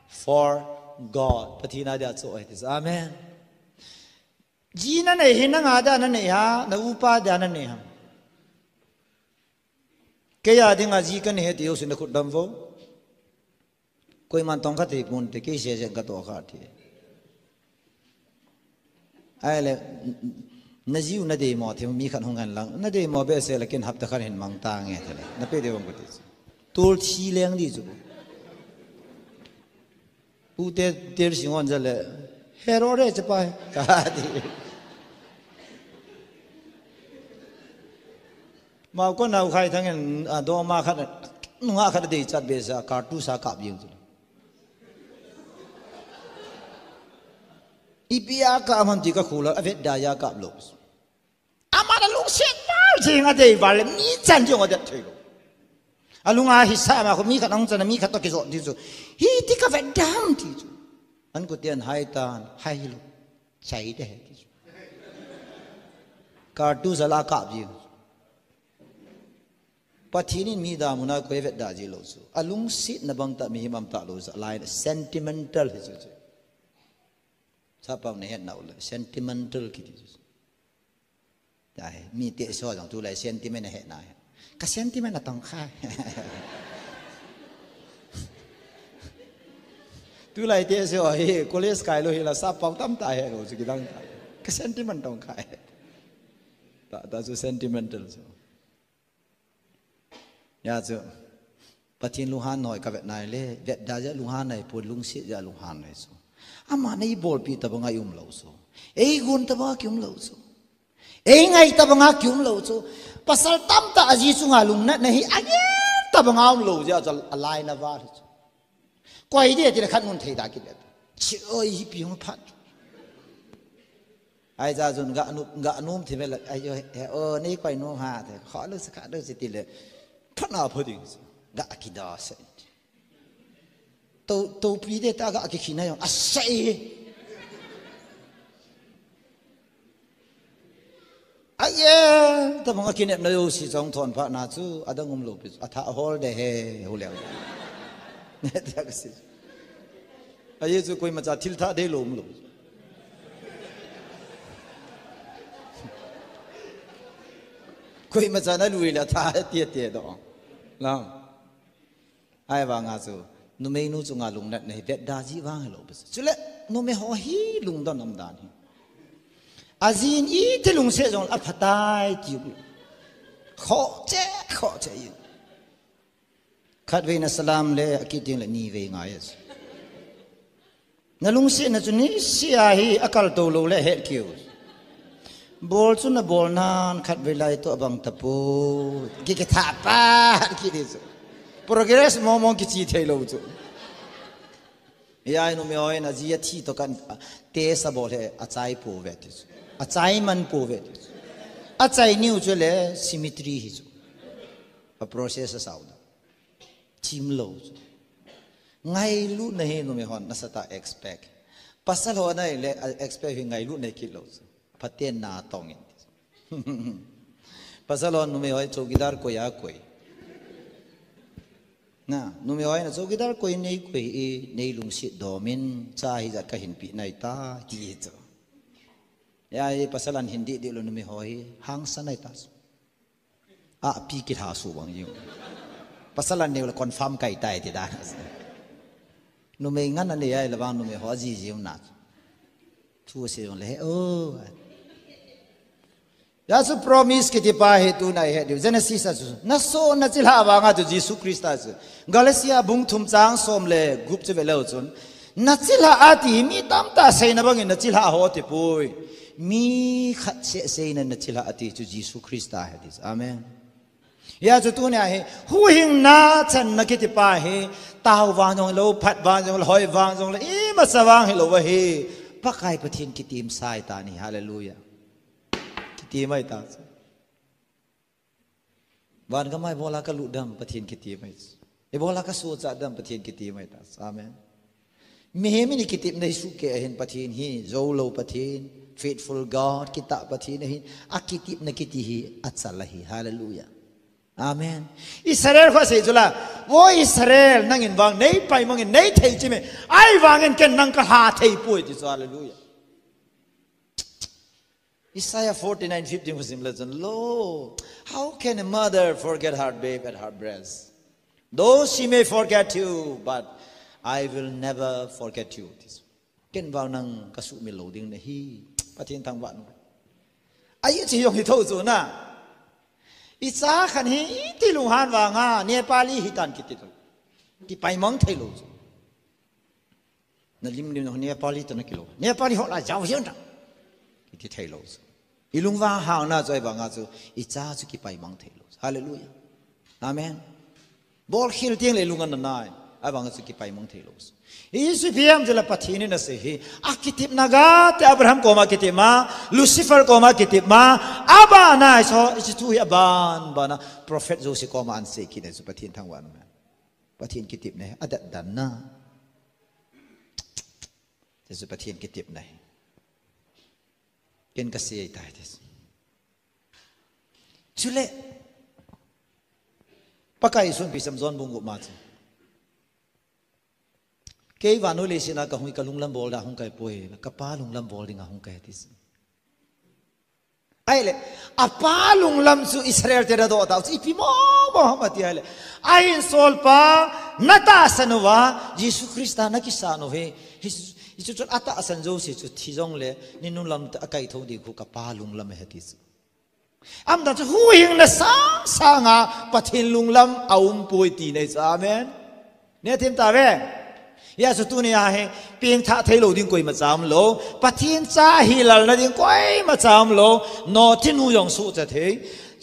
For God. Pathen a dia cho ahi ti chu. Amen. Ji na nei hi nang a dia na nei ham, na upa dia na nei ham. Kei a dinga ji kana he ti ho sina khut dam vo. Koiman tong kha thei pon te, kei sese ka to kha thei. Ahile, na jiu na deimo thei, mi khat hung hen lang, na deimo behseh le ken hapta khat hin mang tange thei le. Na pe dei vang ko ti. Tul thi leng di chu. Pu te, tel singon ja le, hero re che pa, ka ti. Mau ko nau khai thang en, a, doma khat, nunga khat dei chat be sa, kartu sa kap jing chu. Ipi a kap ham ti ka khula, a vet da ja kap lo. Ama na lungset val jing a dei val le mi chan jong a det thei lo. A lunga hi sa ma ko mi khat ang chan mi khat to ki zo di chu. Hi ti ka vet dam ti chu. An ko tian hai tan, hai lo. Chai de he ti chu. Kartu sa la kap jing. Pathen in mi damuna koi vet da ji lo chu. A lungsetna bang ta mi himam ta lo chu. A lai sentimental hi chu chu. Chapang na het na u le sentimental kiti chu. Ai, mi te so jong tu lai sentiment he na he. Ka sentiment a tong khai. Tu lai te so hi college kai lo hi la sa pau tam ta he lo chu ki dang ta. Ka sentiment tong khai. Ta, ta chu sentimental chu. Ya chu. Pathen lunghan noi ka vet nai le, vet da ja lunghan nai, pu lungset ja lunghan nai chu. Ama nei bolpi ta banga i um lo chu. Ei gun ta banga ki um lo chu. Ei ngai ta banga ki um lo chu. Pasal tam ta aji chunga lungnatna hi a nge ta banga um lo ja chu a lai na val chu. Koi de ti le khat nun thei da ki le. Chi oi hi pi hung phat. Ai ja jun ga nu, ga num thi ve la, ai yo, he, o, nei koi nu ha, te, kho lu sa kha lu si ti le. Phat na pho ding. Ga ki da se. To, to pi de ta ga ki khi na yong. A se. Ai ye, ta bang a ki nep na yo si jong thon pha na chu, a dang um lo pi, a tha hol de he, hu le. Ne ta ka si. A ye chu koima cha thil tha de lo um lo. Koima cha na lui la tha ti ti do. Lam. Ai vanga chu, numei nu chunga lungnatna hi vet da ji vang hi lo bas. Chule, numei ho hi lungdon um dan hi. Ajin iti lungset jong a phatai ti u. Kho che, kho che i. Khat vei na salam le, a kit ding le ni vei ngai a chu. Na lungsetna chu ni sia hi a kal to lo le het kiu. Bol chu na bol nan khat vei lai to a bang ta pu. Ki ki tha pa, ki di chu. Progress mo mo ki chi thei lo chu. Ya numei hoi na ji a thi to kan te sa bol he a chai pu ve ti chu. A chai man pu ve ti chu. A chai niu chu le symmetry hi chu. A process a sau da. Chim lo chu. Ngailutna hi numei hon nasatah a expect. Pasal ho na le, a expect hi ngailutna hi kit lo chu. Pathen na tong in. Pasal hon numei hoi chowkidar koi a koi. Na, numei hoi na chowkidar koi nei koi i, nei lungset dom in, cha hi jat ka hin pi nai ta, ki hi chu. Ya hi pasal an hin di di lo numei hoi, hangsan nai ta chu. A pi ki tha su bang jing. Pasal an neu le confirm kai tai ti dan. Numei ngan a nei ai le bang numei ho ji ji um na. Thu se jong le he o. Ya chu promise kiti pa hi tu nai he diu. Genesis a chu. Na so na chilha vanga chu Jesu Christa chu. Galatia bung thum chang som le gup chu ve leu chun. Na chilha a ti mi tamtah seina bangin na chilha ho ti pui. Mi khat seh seina na chilha a ti chu Jesu Christa he ti chu. Amen. Ya chu tunia hi, huhhingna channa kiti pa hi, tao vang jong lo, phat vang jong lo, hoi vang jong lo, ima sa vang hi lo va hi. Pakai Pathen kitim sai ta ni, hallelujah. Kitim ai ta. Van ka mai bola ka lut dam Pathen kitim ai. E bola ka so cha dam Pathen kitim ai ta. Amen. Mihem in i kitepna hi suhkeh ahin Pathen hi, jou lou Pathen, faithful God, kitah Pathen ahin, a kitepna kiti hi achal ahi. Hallelujah. Amen. Israel kho sei chula, vo Israel, nangin vang nei paimangin nei thei chime, ahivangin ken nang ka lha thei poi ti chu. Hallelujah. Isaiah forty-nine fifteen khu sim le chun, Lo, how can a mother forget her babe at her breast? Though she may forget you, but I will never forget you. Ken vang nang ka sumil lou ding nahi. Pathen thangvah in. Ahi chi jong hi tho chu na. I cha khan hi iti lunghan vanga, Nepali hi tan kiti lou. Kipaimang thei lou chu. Na lim lim na Nepali toh na kilou. Nepali ho la jao hian ta. Kiti thei lou chu. I lungvang hang na chu ahivanga chu, i cha chu kipaimang thei lou chu. Hallelujah. Amen. Bolkhel teng le lung ana nai. Ahivanga chu kipaimang thei lou chu. Hichu ipi ham itile Pathen in asei hi. Akitepna gah te Abraham koma kitep ma, Lucifer koma kitep ma, abana iso, hichu hi aban, bana, prophet jouse koma ana sei kit e chu Pathen thangvah in. Pathen kitepna hi adat dan na. Hichu Pathen kitepna hi. Ken ka sei tai ti. Chule, Pakai sunpi sam John bung gup ma chu. Kei vannoi leiset a ka hung hi ka lunglam bol da hung kai poi, ka Pa lunglam bol dinga hung kai ti. Ahile, apa lunglam chu Israel te da doh tau chu ipi mo mo ham ati ahile. Ahin solpa, na tahsan uva, Jesu Christa na kisan u hi. Hi, hichu chun atahsan jouse chu thi jongle, ni lunglam a kai tho ding khu ka Pa lunglam ahi ti chu. Aumdan chu huhhingna sang sanga Pathen lunglam aum poi ti nei chu. Amen. Nei thim ta ve. Hia chu tunia hi pengthah thei lou ding koima cha umlou. Pathen cha hi lalna ding koima cha umlou. Notinu jong suhcha thei.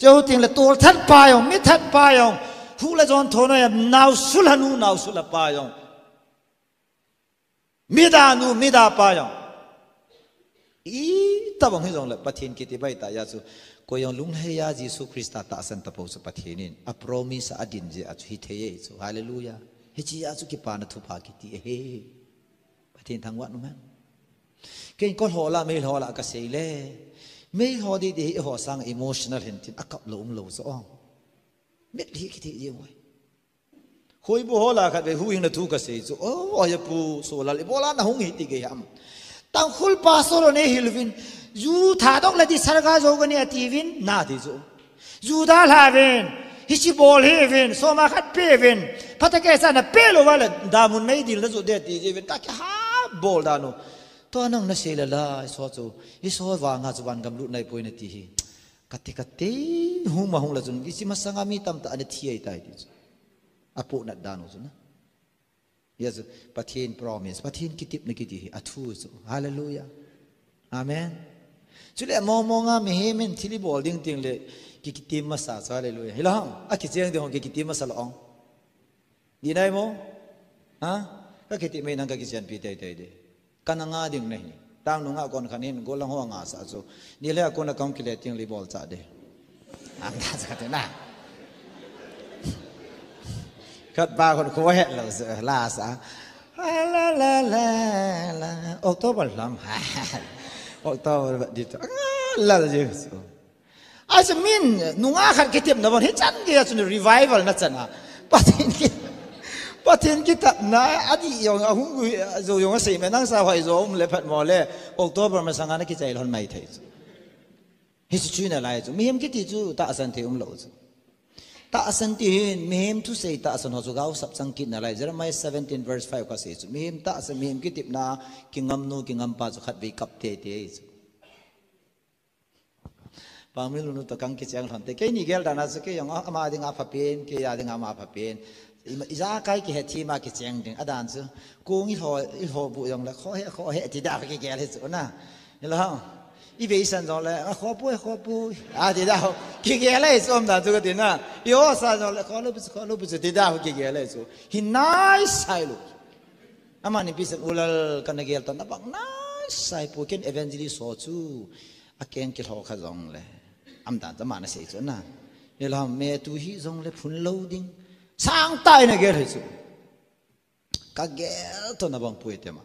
Chuteng le tolthat pa jong, mithat pa jong. Hu le jon thona jong, naosulha nu, naosulha pa jong. Mida nu, mida pa jong. Itobang hijongle Pathen kiti bai ta jeh chu. Koi jong lunglhai a Jesu Christa tahsan tapou chu Pathen in. A promise a adin jeh a chu hithei e chu. Hallelujah. Hiche a chu kipana thupha kiti ahi. Pathen thangvah in um hen. Ken kol ho la, mei ho la ka sei le. Mei ho di di hi ho sang emotional hin tin a kap lou um lou chu ong. Mit hi kiti ji ngoi. Hoibu ho la khat ve huhhingna thu ka sei chu. Oh, oi pu Solal, ibola na hung hi ti gei ham. Tangkhul pastor nei hil uvin. Ju thadok le di sarga jo gani ati uvin, na ti chu. Ju dalha uvin. Hichi bol hi uvin. Soma khat pe uvin. Phatah kei sa na pe lou va le. Damun mei dil na ju de ti ji uvin. Ka kiha bol dan u. Tua nang na sei le la, iso chu. Iso vanga chu van gam lut nai poi na ti hi. Kati kati, hung ma hung la chun, hichi masanga mi tamtah ana thi ahitai ti chu. Apohnat dan u chu na. Hia chu, Pathen promise, Pathen kitepna kiti hi, athu chu. Hallelujah. Amen. Chule, mong monga mihem in thil ibol ding teng le, ki, kitem masa chu, hallelujah. Hilou ham, akicheng ding hong ki, kitem masa lou ong. Di nai mo? Ha? Ka kitep mai nang ka kichenpi tei tei de. Kana nga ding nahi. Tang nunga kon khan hin golang ho nga sa chu. Ni le a kon a kong kile ting li bol cha de. Am da cha te na. Khat ba kon ko he lo sa la sa. La la la la. October lam. October di to. La la ji. Achu min, nunga khat kitepna bon, hichan gei a chun revival na chan a. Pathen ki, Pathen kitepna, adih jong, ahung gui, jou jong asei me, nang sa hoi jo um le phat mo le, October masanga na kichai lhon mai thei chu. Hichu chu nalai chu, mihem kiti chu, tahsan thei um lou chu. Tahsan ti hin, mihem thusei tahsan ho chu gaosap chang kit nalai, Jeremiah seventeen verse five ka sei chu, mihem tahsan, mihem kitepna, kingam nu, kingam pa chu khat vei kap tei tei chu. Pangmil nu to kang kicheng lhon te. Keini gel dan a chu kei jong ama dinga phapen, kei a dinga ama phapen. Ima, ijakai kihe thima kicheng ding. Adan chu, kong ilho, ilho bu jong le, kho he, kho he, ti da kigel hi chu na. Hilou ham. Ivei san jong le, a kho pui, kho pui. A ti da, kigel hi chu um dan chu kati na. Iho san jong le, kho lou pi chu, kho lou pi chu, ti da, kigel hi chu. Hi nai sai lou. Amani pi san ulal kana gel ta na bang nai sai pu ken evangelist ho chu. Akeng kilho kha jongle. Amdan ta mana sei chu na. Elam me tu hi jongle phun lou ding. Sang tai na gel hi chu. Ka gel to na bang pui te ma.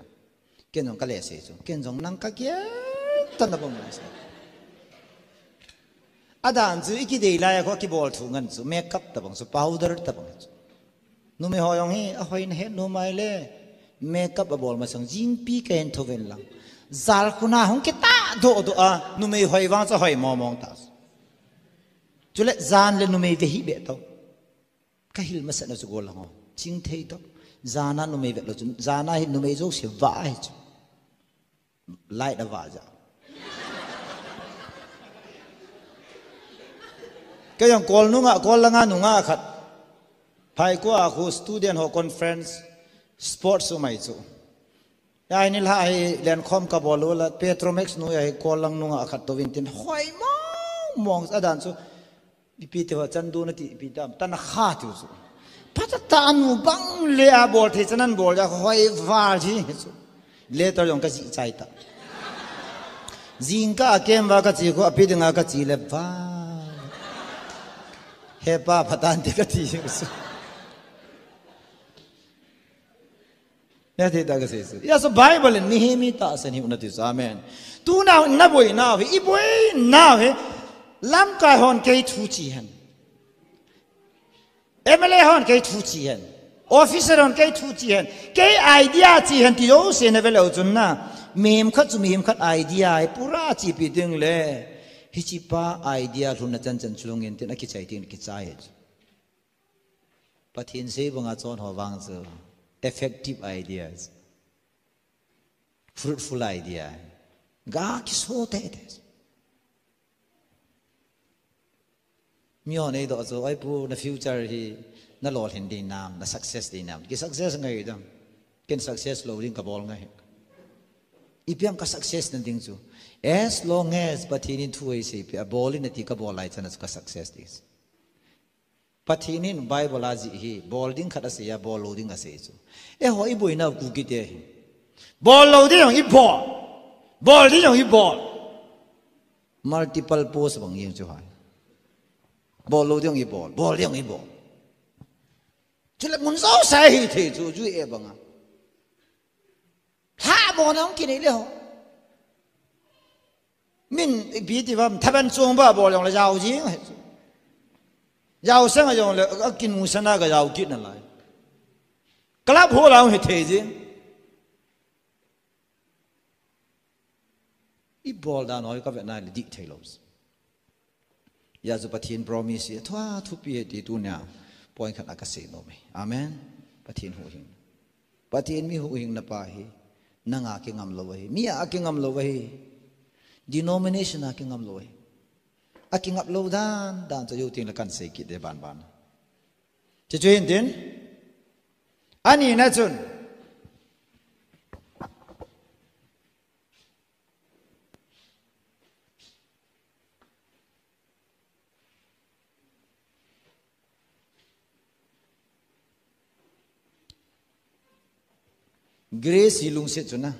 Ken jong ka le sei chu. Ken jong nang ka gel to na bang na sei. Adan chu i kidei lai a kho kibol thu ngan chu. Makeup ta bang chu. Powder ta bang chu. Numei ho jong hi, ahoi nahet nom mai le, makeup abol masang, jingpi kahin thou ven lang. Jal khuna hung kitah doh doh a, numei hoi vang chu hoi mong mong ta. Chule jan le numei ve hi be to. Ka hil masat na chu golang ho. Ching thei to. Jana numei ve lo chu. Jana hi numei jo se va hi chu. Light a va ja. Ka jong kol nunga, kol langa nunga khat. Phai ko a khu student ho conference sports u mai chu. Ya ni la hi len khom ka bol u la Petromax nu ya hi kol lang nunga khat to vin tin hoi mong mong a dan chu. Ipi ti va chan du na ti ipi tam, tan a kha ti u chu. Pata ta anu bang le a bol thei chan an bol ja hoi val ji chu. Letter jong ka ji chai ta. Jing ka a kem va ka chi ko a pi dinga ka chi le va. He pa phatan te ka ti u chu. Ya thei ta ka sei chu. Ya so Bible in mihem hi tahsan hi u na ti chu. Amen. Tuna na boina hi, i boina hi. Lamkai hon kei thu chi hen. M L A hon kei thu chi hen. Officer hon kei thu chi hen. Kei idea chi hen ti jouse na ve leu chun na. Mihem khat chu mihem khat idea hi pura chi pi ding le. Hichi pa idea lhun na chan chan chulung in tin a kichai tin kichai chu. Pathen sei banga chon ho vang chu effective ideas, fruitful idea, ga kiso te te. Mi ho nei do chu, "Oi pu, na future hi na lolhin ding nam, na success ding nam." Ki success ngai dam. Ken success lo ding ka bol ngai. Ipi ham ka success na ding chu. As long as Pathen in thu ei sei pe, a bol in a ti ka bol lai chan a chu ka success ding. Pathen in Bible a jih hi, bol ding khat a sei a, bol lo ding a sei chu. Eiho i boina Kuki te hi. Bol lo ding jong i bol. Bol ding jong i bol. Multiple post bang jeng chu hai. Bol lo ding jong i bol, bol ding jong i bol. Chule mun jouse hi thei chu, ju e banga. Lha mo na hung kinei le ho. Min ipi ti vam, thaban chung ba bol jong le jao jing. Jao sang a jong le, a kinu sana ka jao kit na lai. Club hall a hung hi thei jing. I bol dan hoi ka ve na le dih thei lo. Ya chu Pathen promise hi, thua thupi hi ti tunia point khat a ka sei nom e. Amen. Pathen huhhing. Pathen mi huhhingna pa hi, nanga kingam lo ahi. Mi a kingam lo ahi. Denomination a kingam lo ahi. A kingap lo dan, dan chu jou ting le kan sei kit de ban ban. Chu chu hin tin. Ani na chun. Grace hi lungset chu na.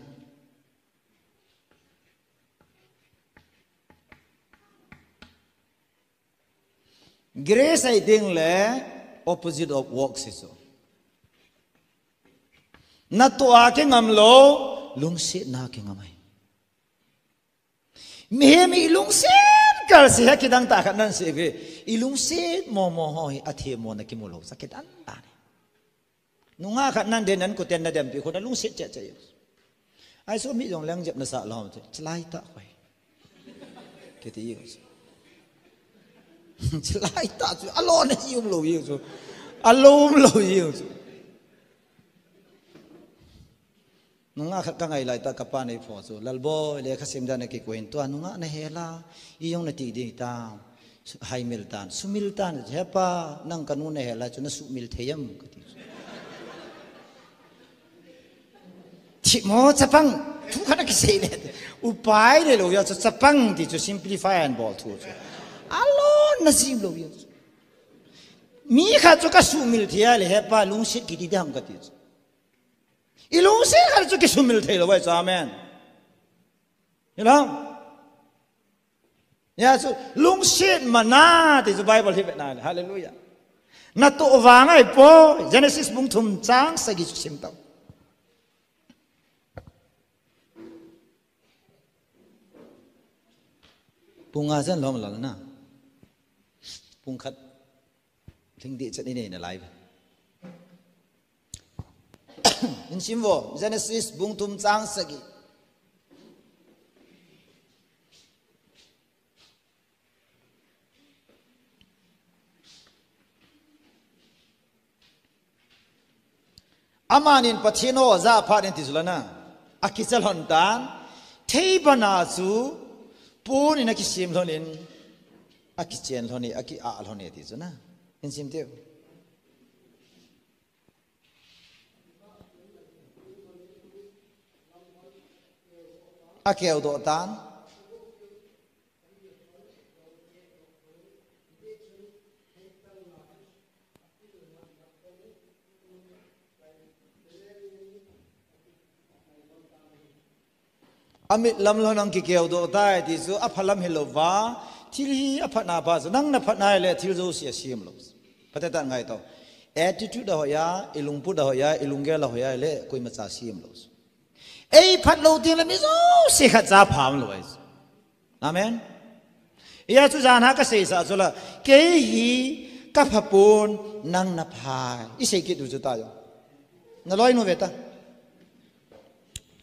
Grace ahi ding le opposite of works hi chu. Na toh a kingam lo, lungsetna kingam ahi. Mihem i lungset kal se ha kidang tah khat nan sei ve. I lungset mo mo ho hi athemmo na kimu lo sa kidan dan. Nungah khat nan den nan kuten na dempi khu na lungset cheh cheh. Ai so mi jong leng jep na sa lo che. Chalai ta khoi. Kiti yo. Chalai ta chu alon na um lo yo chu. Alom lo yo chu. Nungah khat ka ngai lai ta ka pa nei pho chu, "Lalboi, lekha sim dan a kikoi in tua nungah na hel a, i jong na ti ding ta, hai mil tan, sumil tan, he pa, nang ka nu na hel a chu na sumil thei em?" ka ti chu. Thimo chapang, thu khat a kisei le, upai le lo ya chu chapang ti chu simplify an bol thu chu. Alon na jim lo ya chu. Mi khat chu ka sumil thei a le, he pa, lungset kiti dam ka ti chu. I lungset khat chu kisumil thei lo vai chu, amen. Hello? Ya chu lungset mana ti chu Bible hi vetna le. Hallelujah. Na toh vang ahi po, Genesis bung thum chang sagi chu sim tau. Pung nga jan lom lal na. Pung khat. Thing dih chan i nei na lai ve. In sim vo, Genesis bung thum chang sagi. Amanin Pathen ho ajah phat in ti chu la na. Akicha lhon tan. Thei bana chu pon in akisem lhon in. Akichen lhon e, aki-ah lhon e ti chu na. Hin sim teu. Akeudoh tan. Amit lam lhon in kikeudoh tai ti chu apha lam hilouva, thil hi aphatna pa chu, nang naphat nai le thil jouse asem lou. Phatecha ngaito. Attitude ahoi a, ilungput ahoi a, ilunggel ahoi a le koimacha sem lou. Eiphat lou teng le mi jouse khatcha pha lou ahi. Amen. Hia chu jan a kaseisah chu la, kei hi kapha pon, nang napha e. Isei kit u chu ta jo. Naloi nu ve ta.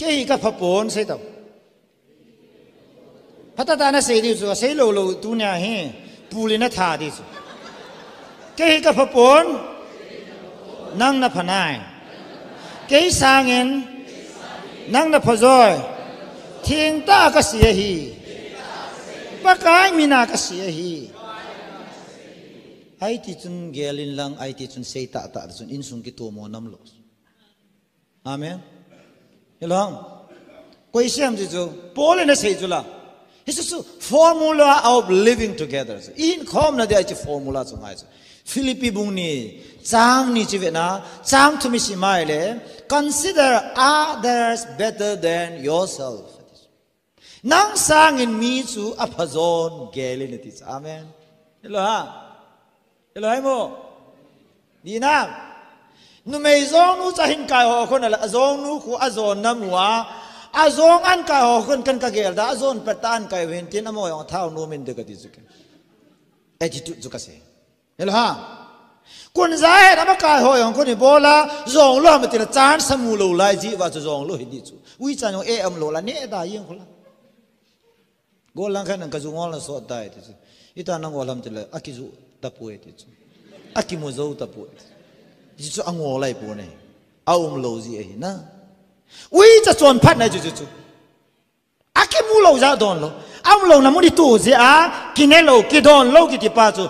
Kei hi kapha pon, sei tau. Phatecha nasei diu chu, asei lou lou tunia hi. Pul in atha di chu. Kei hi kapha pon, nang napha nai. Kei sangin, nang napha joi. Thengtah a kase ahi. Pakai mina kase ahi. Ahi ti chun gel in lang, ahi ti chun sei tahtah chun insung kitomo nam lou. Amen. Hilou ham. Koi sem ti chu, Paul in asei chu la. Hiche chu formula of living together. Ihinkhomna dia hiche formula chu ngai chu. Philippi bung ni, chang ni chu vena, chang thum isim a ahile, consider others better than yourself. Nang sangin mi chu apha jon gel in ati chu. Amen. Hilou ham. Hilou ham mo. Di na. Numei jongnu cha hin kai ho khun ala, ajongnu khu ajon namu a. Ajong an kai ho khun kan kagel da, ajon pet ta an kai hin tin amo jong thao nu min de kati chu ke. Attitude chu kasei. Hilou ham. Kun ja het ama kai ho jong khun ibol a, jong lou ham ti la chance amu lou lai ji va chu jong lou hi di chu. Uicha jong e am lou la ne da jeng khu la. Gollhang khat in kaju ngol nasot tai ti chu. Ita nangol ham ti la, akiju tapoi ti chu. Akimu jou tapoi ti chu. Hichu angol lai poi ne. Aum lou ji ahi na. Uicha chonphat na chu chu chu. Akimu lou jeh a don lou. Aum louna mun i tu jeh a, kine lou, kidon lou kiti pa chu.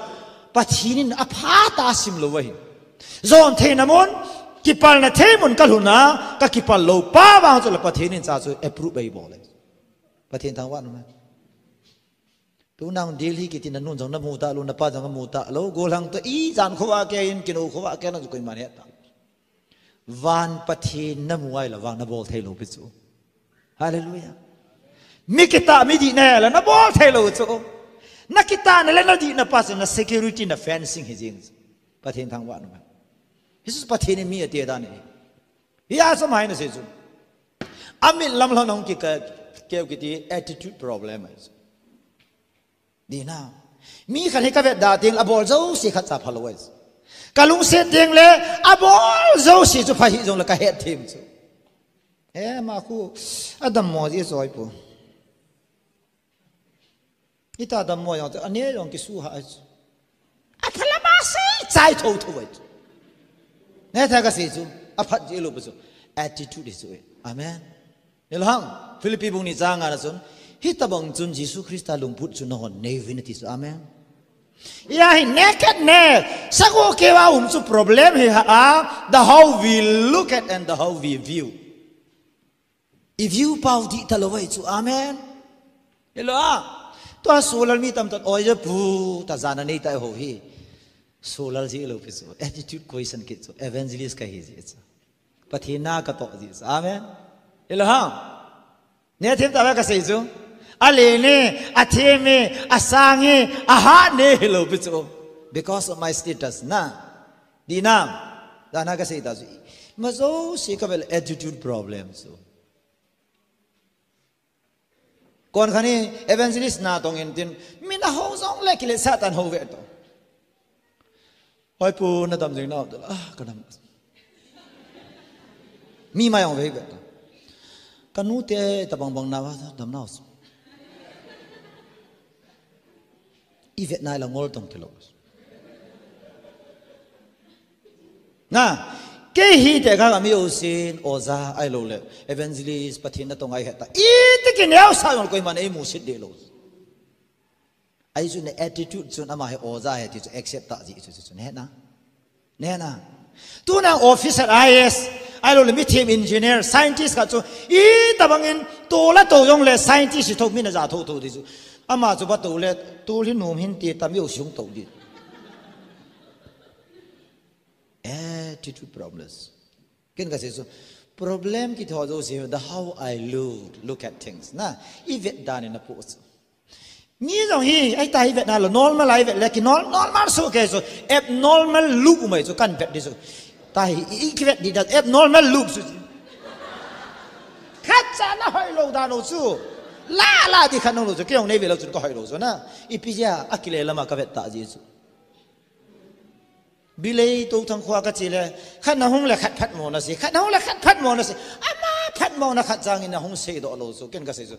Pathen in apha tah a sim lou ahi. Jon theina mun, kipalna thei mun kalhun a, kakipal lou pa vang chu la Pathen in cha chu approve eibol e. Pathen thangvah in um hen. Tuna Delhi kiti na nun jong namu talou, napa jong amu talou, gollhang toh ijan khovah kei in, kinou khovah kei in, koiman het ta. Van Pathen namu ahile vang nabol thei lou pi chu. Hallelujah. Mi kitah, mi dihna ahile nabol thei lou chu. Nakitahna le nadihna pa chu na security, na fencing hi jeng chu. Pathen thangvah in um hen. Hichu Pathen in mi ate dan ahi. Hia chu mai nasei chu. Amit lam lhon in kikeu kiti attitude problem ahi chu. Di na. Mi khat hi kavet da teng le abol jouse khatcha pha lou ahi chu. Kalungset teng le abol jouse chu pha hih jong le kahet them chu. He ma khu adammo ji choi pu. Ita dammo jong chu, ane jong kisuha ahi chu. Apha lam a sei chai tho tho ahi chu. Neh tha kasei chu, aphat ji lou pu chu. Attitude hi chu e. Amen. Hilou ham, Philippi bung ni chang nga na chun, hitobang chun Jesu Christa lungput chu nahon neiuvin ati chu. Amen. Hia hi naked ne, sagoh keu a um chu problem hi ha a, the how we look at and the how we view. I view pau dih talou ahi chu, amen. Hilou a. Tua solal mi tamtah in, oi, ja pu, ta jana nei ta ho hi. Solal ji lou pi chu. Attitude question kit chu. Evangelist kahi ji chu. Pathen na katoh ji chu. Amen. Hilou ham. Neh them tah a kasei chu. Alen e, athem e, asang e, ahat e hilou pi chu. Because of my status na. Di na. Jana kasei ta chu. Majouse kavel attitude problem chu. Kon khat in evangelist natong in tin, min ahou jongle kiletsah tan hou ve to. Hoi pu, nadam jing nau, ah, kadam. Mi mai ong ve ve to. Kanute tabang bang na va dam nau. I vet nai la ngol tong kilo. Na, Kei hi tekah a mi jousen, oja ahilou le evangelist, Pathen natong ahi heta, iti kineo sa jong koiman eimusit deh lou. Ahi chu na attitude chun ama hi oja ahi ti chu accept tah jeh chu, chu, chu, nehna. Nehna. Tuna officer, I A S, ahilou le mithem engineer, scientist khat chu, itobang in tol atou jong le scientist hi tho, min aja thotho ding chu. Ama chu va tou le, tol hi nom hinte tia mi jouse hung tou ding. Attitude problems. Ken kasei chu, problem kiti ho jouse, the how I look, look at things. Na, ivet dan in apoh chu. Mi jong hi, ahi ta ivet na lou, normal a ivet le ki nor-, normal soh kei chu, abnormal look um ahi chu, kahin vet ding chu. Ta hi, i, i kivet ding dan, abnormal look chu. Khatcha na hoilou dan u chu. La, la ding khat nung lou chu, kei jong nei ve lou chun ka hoilou chu na. Ipi jeh a, akile lam a kavet tah jeh chu. Bilei Touthang khoa kache le, khat na hung le khat phatmo na sei, khat na hung le khat phatmo na sei, ama phatmo na khat jang in na hung seidoh lou chu, ken kasei chu.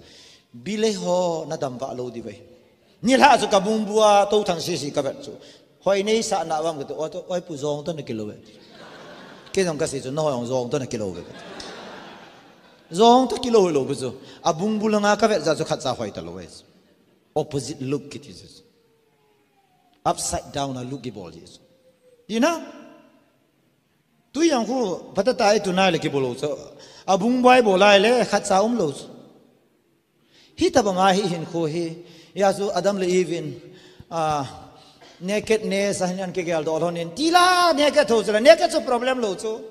Bilei ho na damvah lou diu ve. Nilhah chu ka bungbu a Touthang sese kavet chu. Hoi nei sah na vang kati, oi, oi pu jong toh na kilou ve. Kei jong kasei chu, na hoi jong jong toh na kilou ve. Jong toh kilou lou ve chu. Abungbu langa kavet jeh chu khatcha hoi talou ve. Opposite look kiti chu. Upside down a look kibol jeh chu. Ina. Tui jong khu, phatah tah a i tun a le kibol lou chu. Abungbu a ibol a le, khatcha umlou chu. Hitobang a hi hinkho hi. Hia chu Adam le Eve in, ah, nakedness a hin an kigel doh lhon in. Tila naked tho chu la, naked chu problem lou chu.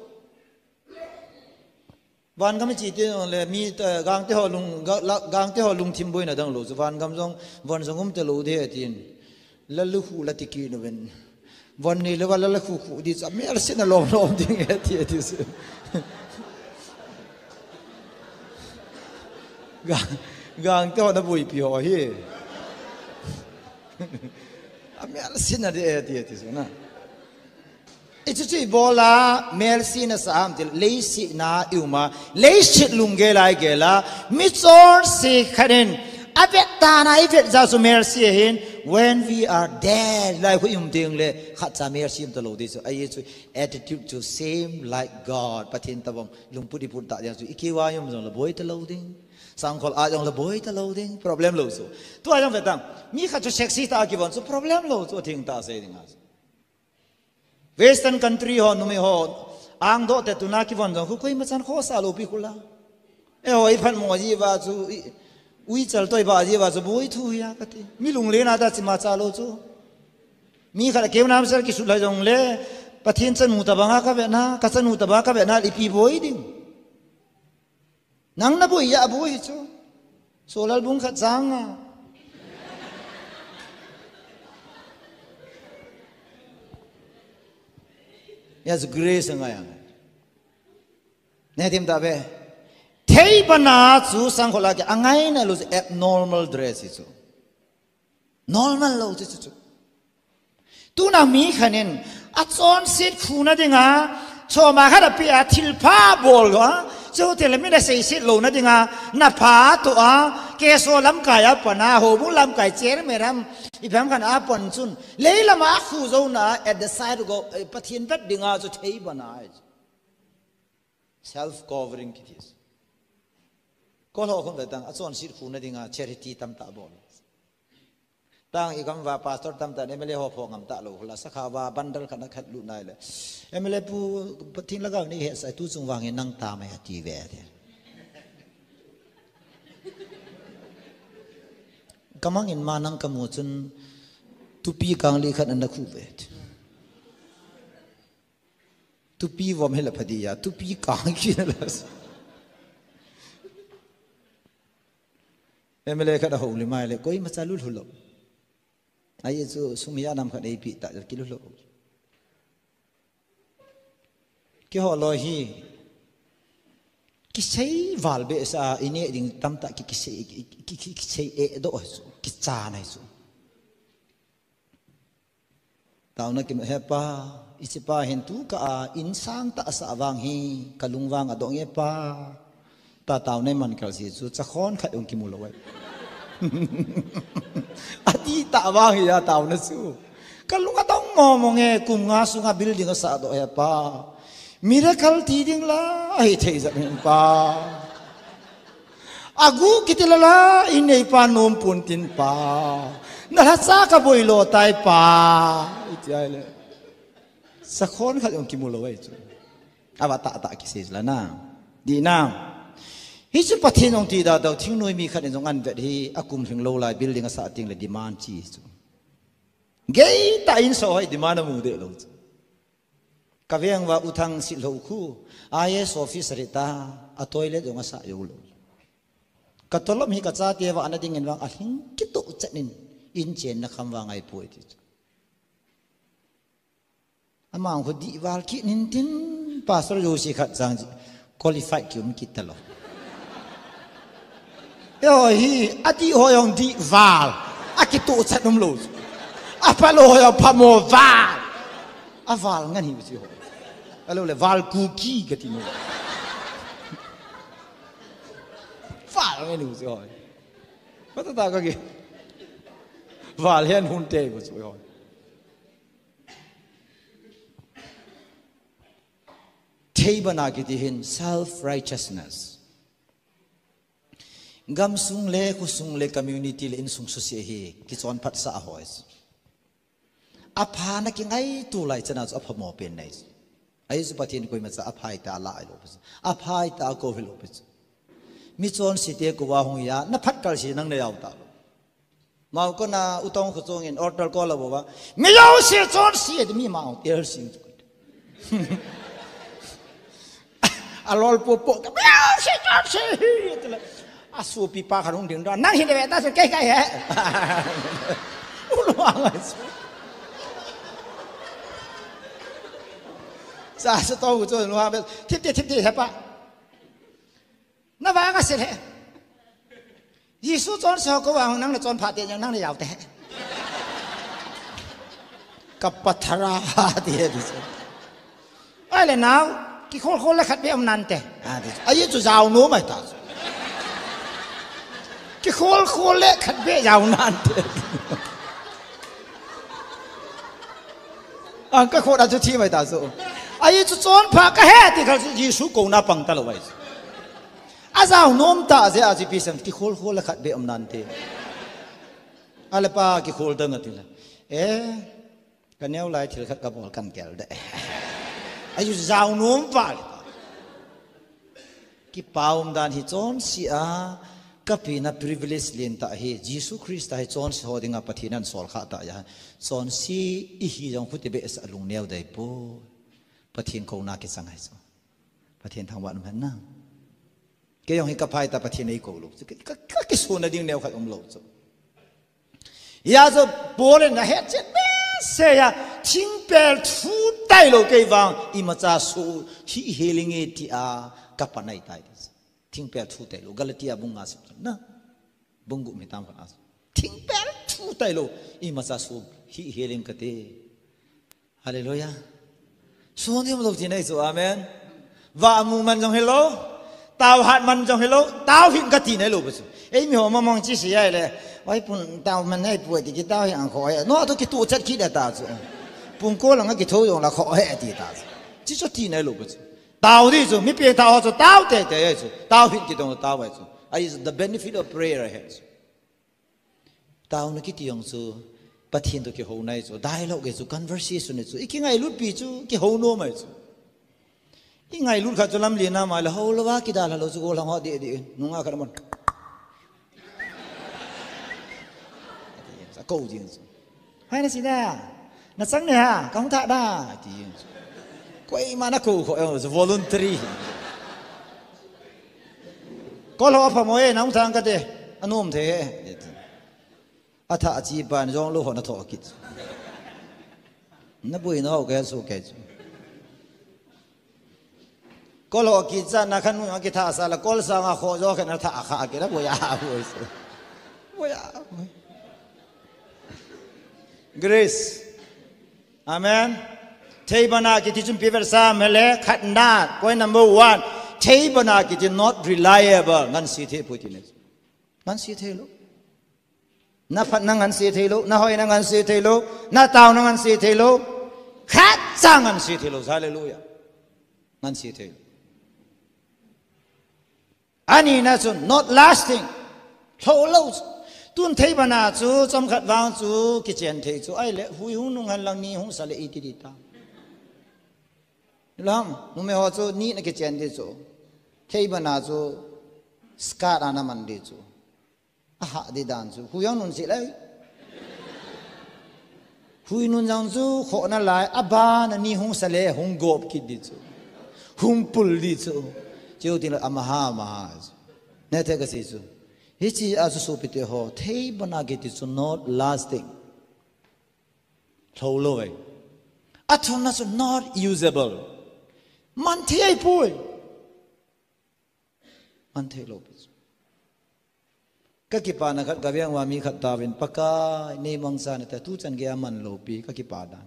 Vangam i che teng le mi, eh, gangte ho lung, ga-, la-, gangte ho lungthim boina dang lou chu, vangam jong, von jong um talou ding atin. Lallukhuh la ti kit uvin. Von nei louva lallukhuh khuh ding chu, amel sina lom lom ding e ti, ati chu. Ga-, gangte ho na boipi ho hi. Amel sina ding e ti, ati chu na. Hichu chu ibol a, melse nasa ham ti le, leiset na i um a, leiset lunggel a i gel a, michonse khat in, avet dan a ivet jeh chu melse ahin, when we are dead, lai khu i um teng le, khatcha melse um talou ding chu, ahi chu, attitude chu same like God, Pathen tobang, lungput iput tah ding chu, i keu a i um jong le boi talou ding, sangkhol a jong le boi talou ding, problem lou chu. Tua jong ve tang, mi khat chu sexy tah a kivon chu, problem lou chu, thengtah sei ding a chu. Western country ho, numei ho, angdoh te tuna kivon jong khu koima chan khosa lou pi khu la. Eiho, i phatmo jeh uva chu, i, uichal toh i bah jeh uva chu, boi thu hia kati. Mi lunglen a tah chima cha lou chu. Mi khat a keu nam sel kisut lai jong le, Pathen chanu tobang a kavet na, ka chanu tobang a kavet na, ipi boi ding. Nang na boi a boi chu. Solal bung khat jang a. Hia chu grace angai ang. Nei thim ta ve. Thei bana chu sangkhol a ki angai na lou chu abnormal dress hi chu. Normal lou chu chu chu. Tuna mi khat in, achonset khuna dinga, choma khat a pe a thilpha bol a, chu thil mi na seiset louna dinga, na pha toh a, KSO lamkai a pan a, houbung lamkai chairman ram, ipi ham khat a pan chun, leilam a khu jouna, at the side go, eh, Pathen vet dinga chu thei bana. Self covering kiti. Kol ho khun ve tang, achonset khuna dinga, charity tamtah bol. Tang i gam uva pastor tamtah in MLA ho pho ngam talou, hula sakha uva bundle khat na khat lut nai le. MLA pu, Pathen lhagao nei hetsah, tu chung vang in nang tam e ati ve ati. Ka mang in ma nang ka mu chun tupi kang li khat na khu ve ati. Tupi vom hi la pha di a, tupi kang kina la. MLA khat a houlim a le, koima cha lulhu lou. Ahi chu sum hi a nam khat eipe ta, kilu lou. Keiho loi hi, kisei val behseh a, i neh ding tamtah ki, kisei, ki, ki, ki, kisei eh doh chu, kichan ahi chu. Taona kim, he Pa, hiche pa hin tu ka a, insang tahsa vang hi, ka lung vang adong e Pa. Ta taona iman kal si chu, chakhon khat jong kimu lou e. Ati tah vang hi a taona chu. Ka lung adong mong mong e, kum nga sunga building asah doh he Pa. Miracle ti ding la, ahi thei jat hin pa. Agu kiti la la, inei pa nom pun tin pa. Na la sa ka boi lo tai pa. Iti ai le. Sakhon khat jong kimu lo ai chu. Ava ta ta kisei la na. Di na. Hichu Pathen jong ti da da thingnoi mi khat in jong an vet hi akum hing lo lai building asa ting le demand chi chu. Gei ta in so hoi demand amu de lo chu. Ka veng va uthang si lo khu. I A S officer ta a toilet jong asa yo lo. Ka tolom hi ka chate va ana ding in vang a hing kitu chat in in chen na kham va ngai poi ti chu. Amang khu dih val kit nin tin pastor Josie khat chang chi qualified ki um kit ta lo. Yo hi a dih ho jong dih val a kitu chat um lo. A pha lo ho jong pha mo val. A val ngan hi chi ho. A lo le val ku ki ka ti no. Val ngan hi chi ho. Ka ta ta ka ki. Val hen hun te bu chi ho. Theibana kiti hin self righteousness. Gamsung le, khosung le, community le, insung susia hi kichon phat sa a hoi. Apha na kingai tu lai chana chu apha mo pen nai. Ai chu Pathen koima cha aphai ta la ai lo. Aphai ta ko hi lo pe. Mi chonse te ko wa hung ya, na phat kal si nang na yau ta lo. Mau ko na utong khu chong in order ko la bo ba. Mi yau si chonse de mi mau tel sing chu. A lol po po ka, mi yau si chonse hi, tela. A su pi pa kharung ding da. Nang hi de ta su kai kai he. U lo ang ai su. Sa su to khu chu lo ha be. Thip te thip te he pa. Na vang a se le. Jesu chonse ho ko vang nang na chon pha te nang na yau te. Ka pathara ti he di se. Ai le nau, kikhol khol le khat be um nante. A ti. Ai chu jao nu mai ta. Kikhol khol le khat be jao nante. Ang ka khot a chu thi mai ta chu. Ai chu chon pha ka he ti khal chu Jesu ko na pang ta lo ai. A jao nom ta je a chi pi sem kikhol khol le khat be um nante. A le pa kikhol ta nga ti la. Eh, ka neo lai thil khat ka bol kan kel de. Ai chu jao nom pa le. Kipa um dan hi chonse a, ka pi na privilege len ta hi, Jesu Christa hi chonse ho dinga Pathen an sol kha ta ya. Chonse i hi jong khu ti be sa lung neo dei po. Pathen ko na ki chang ai chu. Pathen thangvah in um hen na. Kei jong hi ka phai ta Pathen ei ko lo chu. Ka, ka, ka kisun na ding neo khat um lo chu. Hia chu Paul in ahet chet behseh a, thingpel thu tailou kei vang, imacha so hih hel inge tia ka pan ahitai. Thingpel thu tailou, Galatia bung nga sep na, bung gup hitam khat a. Thingpel thu tailou, imacha so hih hel ing kate. Hallelujah. Sun um lou tina chu, amen. Vamu man jong hilou, tao hat man jong hilou, tao hin kati nailou chu. Eimi ho mamong chi si ai le, oi pun tao man nai poi ti kitao hi ang kho ai. No to kitu chat kit ta chu. Pung ko lang kitho jong la kho he ti ta chu. Chi chu ti nailou chu. Tao di chu, mi pe tao chu, tao te te ai chu. Tao hin kitong tao ai chu. Ai is the benefit of prayer ahead. Taona kiti jong chu, Pathen toh kihou nai chu, dialogue chu, conversation chu, i kingailut pi chu, kihou nom ai chu. I ngailut kha chu lamlen a mai le, hou lou a kidalha lou chu, gollhang ho deh deh, nunga khat aman. Sa ko jing chu. Hai na si da, na chang ne ha, ka hung tha da, ti jing chu. Koima na ko kho, eh, voluntary. Kol ho apha mo e, nang thang ka te, anom the he. Atha achi pan jong lou ho na tho kit. Na bui na ho ke su ke chu. Kol ho kit sa na khan mu ki tha sa la kol sa nga kho jo ke na tha kha ke na bui a bui su. Bui a. Grace. Amen. Theibana kiti chun piver sa mele khat na. Point number one. Theibana kiti not reliable. Ngan si the puti ne. Ngan si the lo. Na phat na ngan si the lo. Na hoi na ngan si the lo. Na tao na ngan si the lo. Khat sa ngan si the lo. Hallelujah. Manse thei. Anina chu not lasting. Lhou lou chu. Tun thei bana chu chomkhat vang chu kichen thei chu. Ahile hui hung nung hen lang ni hung sa le iti di ta. Lam, numei ho chu ni na kichen di chu. Thei bana chu skirt ana man di chu. Aha di dan chu. Hui ang nun si lai. Hui nun jang chu kho na lai. Abana ni hung sa le hung gop kit di chu. Hung pul di chu. Chiu tin la amaha, amaha chu. Nete ka si chu. Hichi a chu sopite ho. Thei bana kiti chu not lasting. Lhou lou e. Athumna chu not usable. Man thei poi. Man thei lou pi chu. Ka kipana khat ka veng uva mi khat tauvin Pakai nei mangchan ati tu chan gei a man lou pi ka kipa dan.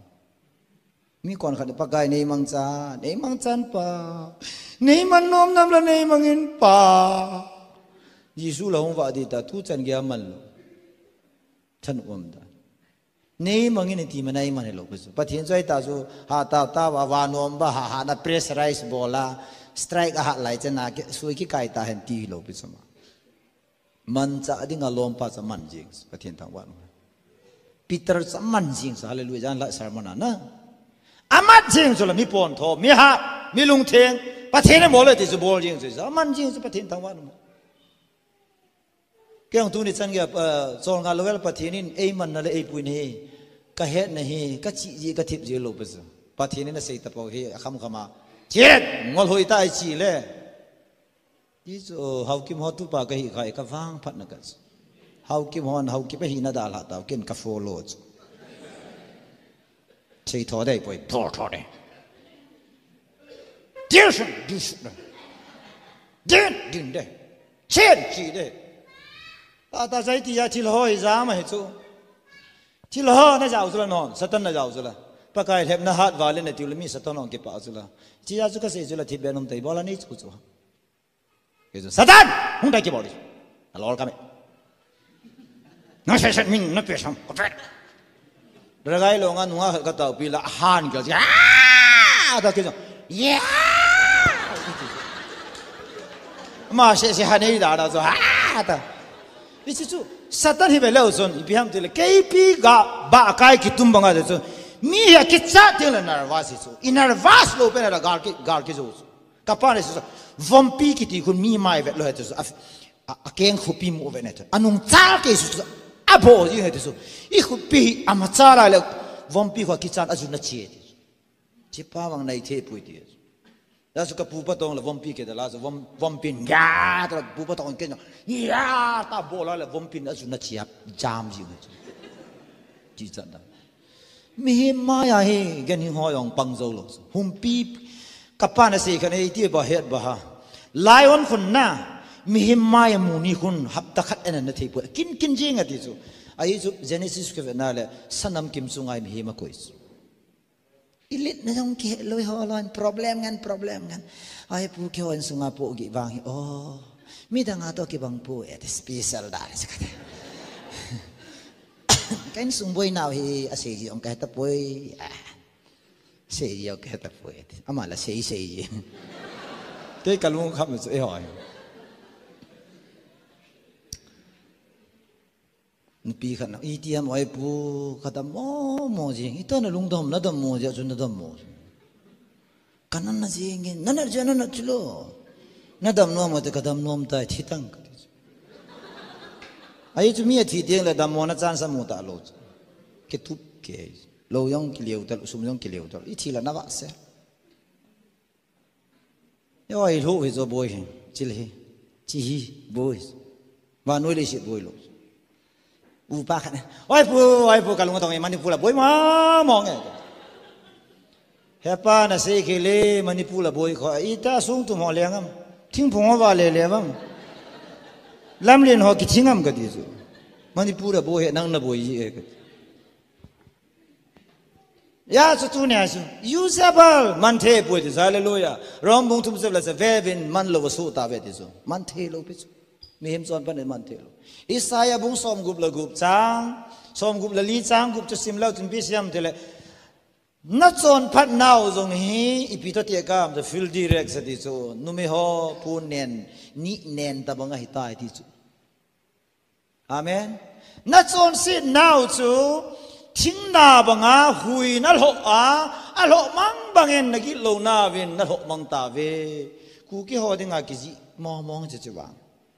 Mi kon khat Pakai nei mangchan, nei mangchan Pa. Nei man nom nam la nei mangin Pa. Jesu la hung va di ta tu chan gei a man lou. Than um dan. Nei mangin ti ma nei man hilou pi chu. Pathen chu ahi ta chu ha ta ta va va nom ba ha ha na pressurize bol a strike a ha lai chana ke sui kikai ta hen ti hilou pi chu ma. Mancha ding a lompa cha man jing Pathen thangvah. Peter cha man jing cha hallelujah jan la sermon a na. Amat jing chu la mi pon tho, mi ha, mi lungtheng, Pathen e mo le ti chu bol jing chu cha man jing chu Pathen thangvah. Kei jong tuni chan gei a, eh, chol nga lou el Pathen in ei man na le ei pui na hi. Ka het na hi, ka chi ji, ka thip ji lou pa chu. Pathen in a sei ta pau hi, a kham kham a. Chet, ngol hoi ta i chi le. Ti chu, Haokim ho tu pa ka hi khai, ka vang phat na ka chu. Haokim hon, Haokim a hi na da la ta, ken ka follow chu. Sei tho dei poi, tho tho dei. Din sun, din sun dei. Din, din dei. Chen, chi dei. Ta, ta, zai ti ya thil ho hi ja ma hi chu. Thil ho na jao chu la non, Satan na jao chu la. Pakai lhep na hat va le na tiu le mi Satan ong kipa chu la. Chi ya chu ka sei chu la thi be nom tai, bola nei chu chu. Kei chu, Satan! Hung dai kibol di. Na lol ka me. Na se se min na pe sam. Ko pe. Ragai lo nga nunga ka tau pi la han ka. Ah! Ta kei chu. Ya! Ma se se ha nei da da chu. Ah! Ta. Ichi chu Satan hi be leu chun ipi ham ti le K P ga ba kai kitum banga de chu. Mi hi a kicha ting le nervous hi chu. I nervous lo pe na da gal ki gal ki chu. Ka pa nei su, vompi kiti khun mi mai vet lo he chu, a, a, a keng khopi mu vet ne chu. A nung chal ke su, a bo ji he chu. I khopi ama chal le, vompi kho kichan a jun na chi ti. Chi pa wang nai the pui ti. La su ka pu pa tong le vompi ke da la su, vom, vompin ya, ta pu pa tong ke no. Ya, ta bo la le vompin a jun na chi a jam ji he chu. Chi chan da. Mihem maya hi, gan hi ho jong pang jou lou. Humpi, ka pa na sei khan ei ti ba het ba ha. Lion khun na, mihem maya mu ni khun hapta khat en na thei poi. Kin kin jing a ti chu. Ahi chu Genesis ka ve na le, sanam kim chu ngai mihem a koi chu. I lit na jong ki het lou ho lon, problem ngan, problem ngan. Ai pu ki hon sunga po gi vang hi, oh. Midang a to ki bang pu e, special da le sa ka te. Ka insung boina u hi, a sei ji ong ka heta poi. Ah. Sei ji ong ka heta poi. Ama la sei sei ji. Kei ka lung kham chu e hoi. Nupi khat na, iti ham oi pu, ka dam mo mo ji. Ito na lungdam, na dam mo ji, chu na dam mo ji. Ka nan na jing in, na na je, na na chulo. Na dam nom te ka dam nom tai, thi tang ka ti chu. Ahi chu mi a thi teng le dam mo na chan sa mu ta lo chu. Ke tup ke. Lo jong ki leu tal, sum jong ki leu tal. I thi la na va se. Yo, i lo hi jo boi hi, chil hi. Chi hi, boi. Vannoi leiset boi lo. Upa khat na. Oi pu, oi pu, ka lung tong e Manipur la boi ma, mong e. Hepa na sei kei le Manipur la boi kho. Ita sung tum ho leng am. Thingphung ho va le le am. Lamlen ho kithing am ka ti chu. Manipur la boi he nang na boi ji e ka ti. Ya chu tunia chu. Usable. Man thei poi ti chu. Hallelujah. Rom bung thum chep la chu. Vevin man lou va su ta ve ti chu. Man thei lou pi chu. Mihem chonpha in man thei lou. Isaiah bung som gup le gup chang. Som gup le li chang gup chu sim leu chun ipi sim ti le. Na chonphat nau jong hi, ipi to tia ka, the filthy rags ati chu. Numei ho, pu nen, ni nen tabang ahi tai ti chu. Amen. Na chonset nau chu, thingna banga hui na lhoh a, alhoh mang bangin na gitlou nauvin na lhoh mang tauve. Kuki ho dinga kijih mong mong chu chu vang.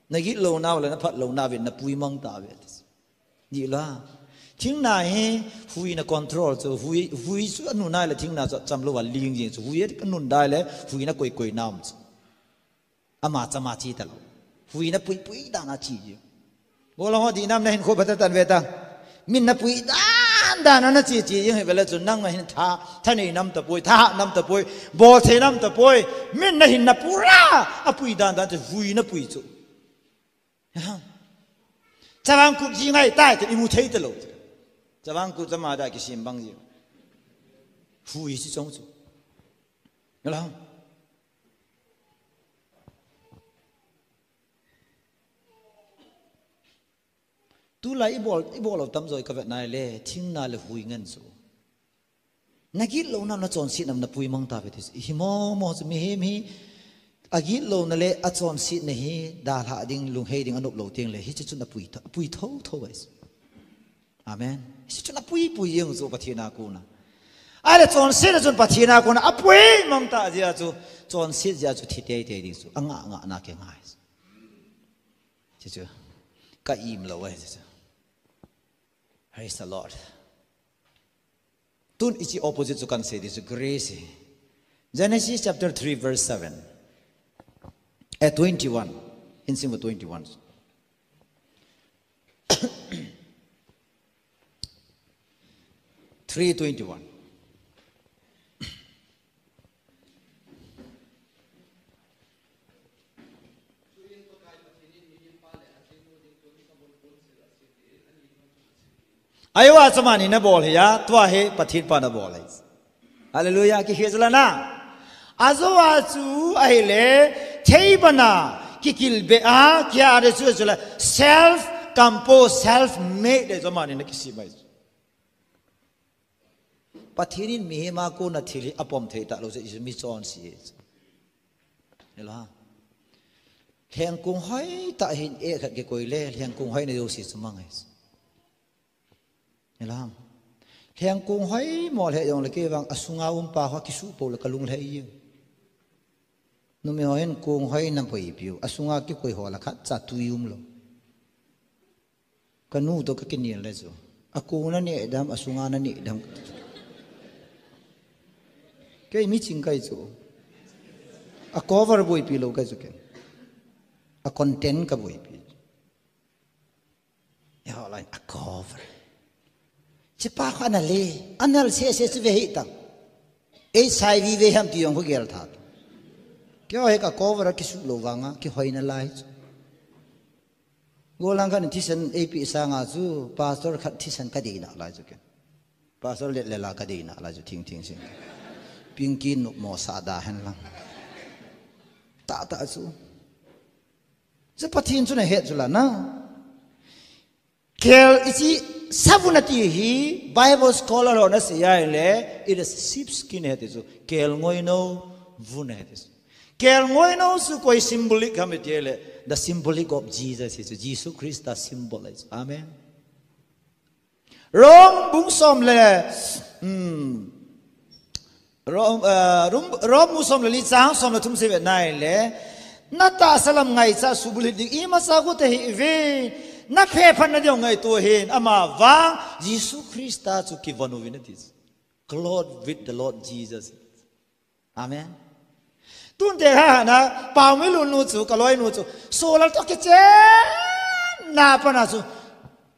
Na gitlou nau le na phatlou nauvin na pui mang tauve. Ni la. Thingna hi hui na control chu, hui, hui chu anun nai le thingna chu cham lou a ling jing chu, hui anun nai le hui na koi koi nam chu. Ama chama chi talou. Hui na pui pui dan a chi jing. Bol ho di nam na hin kho bata tan ve ta. Min na pui dan dan a na chi chi jing hi ve le chu nang ma hin tha, tha nei nam ta poi, tha ha nam ta poi, bol thei nam ta poi. Min na hin na pura, apui dan dan chu hui na pui chu. Chavang kut ji ngai tai te imu thei talou. Chavang kut chama da kisim bang ji. Hui si chong chu. Nala. Tulai ibol, ibol lou tam joi ka vet nai le, thingna le hui ngen chu. Na gitlou nam na chonset nam na pui mang tauve ti. Hi mo mo chu mihem hi. A gitlouna le a chonsetna hi dalha ding, lunghei ding anop lou teng le, hiche chun apui tho, apui tho tho ais. Amen. Hiche chun apui pui jeng chu Pathen a kona. Ahile chonsetna chun Pathen a kona apui mang ta jia chu, chonset jia chu thi tei tei ding chu. Anga nga na ke ngai. Hiche chu ka im lou ai hiche chu. Praise the Lord. Tun hiche opposite chu kan sei di chu grace hi. Genesis chapter three verse seven. Eh, twenty-one. Hin sim twenty-one. Three twenty-one. Ajoa chu amani na bol hi a, tua hi Pathen pa na bol hi. Hallelujah, kikhel la na. Ajoa chu ahile, thei bana, kikil be a, kia de chu chu la, self compose, self made de chu amani na kisem ahi. Pathen in mihem a kona thil hi apom thei talou chu, mi chonse chu. Hilo ha. Lhengkong hoi tah hin eh khat kikoi le, lhengkong hoina jouse chu mang ahi. Hilo ha. Lhengkong hoi mo lheh jongle kei vang asunga um pa ho kisuh pou le ka lung lheh e. Numei ho hin kong hoi na boipi u. Asunga kikoi ho la khat cha tui um lou. Ka nu toh ka kinel le chu. Akong na neh dam, asunga na neh dam. Kei mi ching kahi chu. A cover boipi lou kahi chu kei. A content ka boipi. Eiho lai a cover. Hiche pa kha ana le, ana le se se chu ve hih tan. Ei sai vi ve ham ti jong khu gel tha. Keiho hi ka cover a kisuh lou vanga, kihoi nalai chu. Gollhang khat in thisan eipeh sanga chu, pastor khat thisan ka dei nalai chu kei. Pastor let le la ka dei nalai chu thing thing sin. Pinky nopmo sa da hen lang. Tah tah chu. Chu Pathen chu na het chu la na. Kel ichi savun ati hi Bible scholar ho na sei a ahile, it is sheepskin ahi ti chu. Kel ngoinou vun ahi ti chu. Kel ngoinou chu koi symbolic ham iti le, the symbolic of Jesus ahi chu. Jesu Christa symbol ahi chu. Amen. Rom bung som le, hmm, Rom, eh, Rom, Rom bung som le li chang som le thum sei ve nai le, na tahsa lam ngaicha subulhit ding imacha khu tahih uvin, na phephatna ding ngaito hih in, ama vang Jesu Christa chu kivon uvin ati. Clothed with the Lord Jesus. Amen. Tun te ha na, Paomi lun nu chu, ka loi nu chu, Solal toh kichen na pa na chu,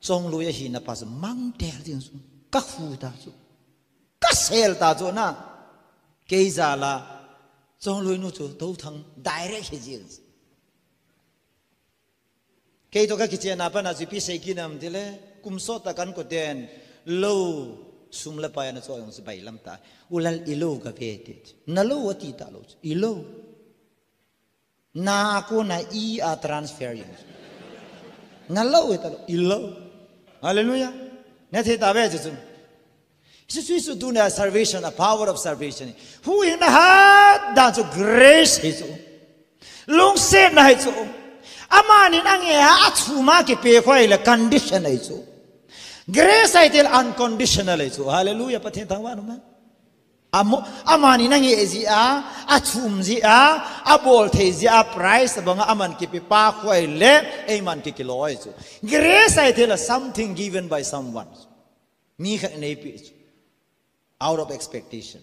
Chongloi ahina pa chu, mang tel ding chu, ka khu ta chu, ka sel ta chu na, kei jal a, Chongloi nu chu, Touthang direct hi jing. Kei toh ka kichenna pat na chu ipi sei kit nam ti le, kum sot tah kan koten, lou, sum le pai ana cho jong chu bailam ta. U Lal i lou ka ve ti. Na lou ati ta lou chu, i lou. Na a kona i a transfer jong chu. Na lou ati ta lou, i lou. Hallelujah. Na thei ta ve chu chu. Hichu chu tunia salvation, a power of salvation. Huhhingna hatdan chu grace hi chu. Lungsetna hi chu. Amanin ange a, athum a kipe khoi le condition hi chu. Grace ahi tile unconditional hi chu. Hallelujah, Pathen thangvah in um hen. Amo, amanin ange jeh a, athum jeh a, abol thei jeh a, price abang a aman kipe pa khoi le, eiman kikilo hi chu. Grace ahi tile something given by someone. Mi khat in eipeh chu. Out of expectation.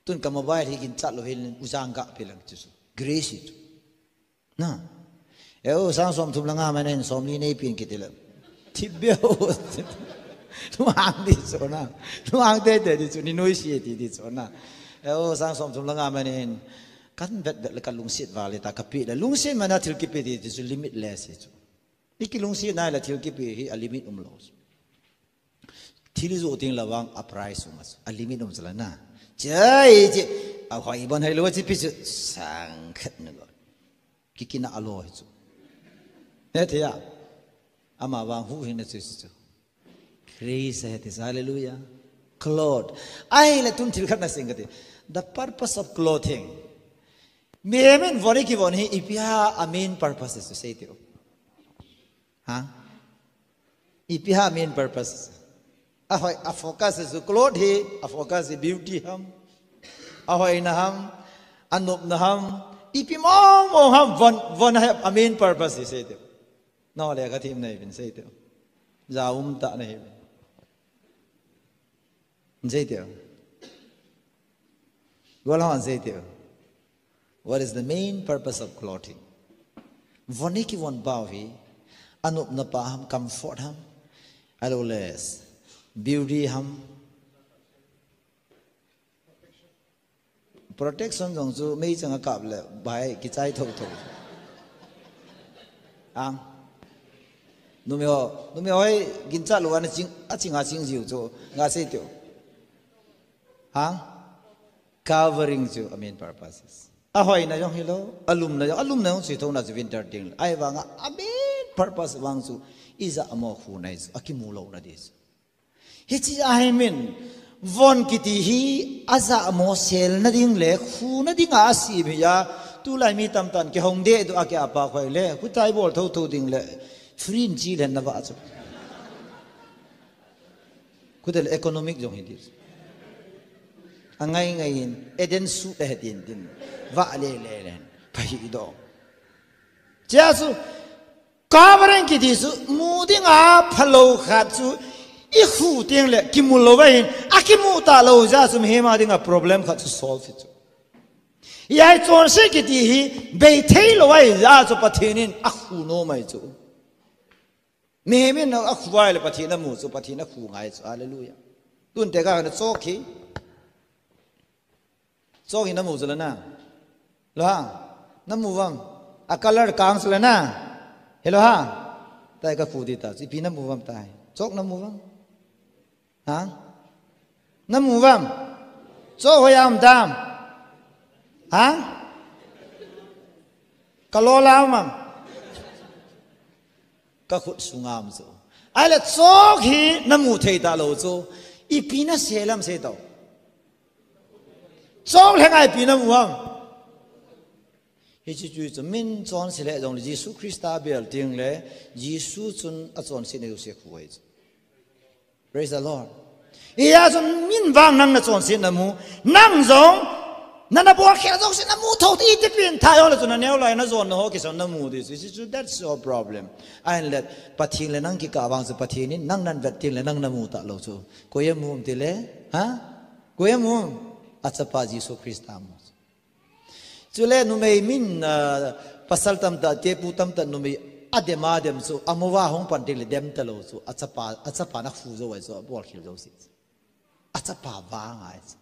Tun ka mobile hi ginchat lou hel in, u Jang ga pe lang chu chu. Grace hi chu. Na. E u sang som thum le nga man in som li nei peh in kiti le. Thip beh u. Lung hang di chu na. Lung hang teitei di chu, ni noise ti di chu na. E u sang som thum le nga man in. Kan vet vet le ka lungset val le ta ka pe le. Lungset man a thil kipe di, di chu limitless hi chu. I kilungset nai le thil kipe hi a limit um lou. Thil i joh teng le vang a price um a, a limit um chu la na. Chai chi, a hoi bon hoi lou chi pi chu sang khat na lo. Kikina a lo hi chu. He thei a. Ama vang huhhingna chu chu chu. Praise he thei, hallelujah. Cloth. Ahile tun thil khat na sing kati. The purpose of clothing. Mihem in von i kivon hi ipi ham a main purpose chu sei teu. Ha? Ipi ham a main purpose. A hoi, a focus chu cloth hi, a focus hi beauty ham. A hoina ham, a nopna ham. Ipi mong mong ham von, von hi a main purpose hi sei teu. Nole ka thim nei vin sei teu. Ja um ta nei vin. Sei teu. Gol hon sei teu. What is the main purpose of clothing? Von i kivon pau hi, a nopna pa ham, comfort ham, ahilou le beauty ham. Protection jong chu meichang a kap le bai kichai tho tho. Ang. Numei ho, numei ho hi ginchat lou a na ching, a ching a ching jiu chu, nga sei teu. Ang. Covering chu a main purpose. A hoina jong hilou, a lumna jong, a lumna jong chu thona chu winter ding. Ahivang a, a main purpose vang chu i ja mo khu nai chu, a kimu louna di chu. Hichi ahi min, von kiti hi a ja mo selna ding le, khuna ding a a sem hi a, tulai mi tamtah in kihong deh doh a ki apa khoi le, kutai bol tho tho ding le, free in chi len na va chu. Kutel economic jong hi di. A ngai ngai in, Eden su le he din din. Va le le le. Pa hi do. Chia su, covering kiti chu, mu ding a phalou khat chu, i khu teng le, kimu lou va hin, a kimu ta lou ja chu, mihem a ding a problem khat chu solve chu. Hiai chonse kiti hi, bei thei lou a ja chu Pathen in a khu nom ahi chu. Mihem in a khu vai le Pathen a mu chu, Pathen a khu ngai chu. Hallelujah. Tun te ka na chok hi. Chok hi na mu chu la na. Lo ha. Na mu vang. A color kang chu la na. Hello ha. Tai ka khu di ta. Ipi na mu vang tai. Chok na mu vang. Ha? Na mu vam? Chok hoi a um tam? Ha? Ka lol a um am? Ka khut sunga um chu. Ahile chok hi na mu thei ta lou chu. Ipi na sel am sei tau. Chok lheng a ipi na mu am? Hichu chu chu min chonse le jong le Jesu Christa bel teng le Jesu chun a chonse na jouse khu ahi chu. Praise the Lord. Hia chun min vang nang na chonse na mu, nang jong, na na bol khel jouse na mu tho ti ti pin tha jong le chun na neo lai na jon na ho kichon na mu ti chu. Chu, chu, that's your problem. Ahin le Pathen le nang kikah vang chu Pathen in nang nan vet teng le nang na mu ta lou chu. Koi a mu um ti le, ha? Koi a mu um? A chapa Jesu Christa mu. Chule numei min, ah, pasal tamtah, tepu tamtah numei a dem a dem chu, a mu va hung pan teng le dem ta lou chu, a chapa, a chapa na khu jou ahi chu, a bol khel jou si. A chapa vang ahi chu.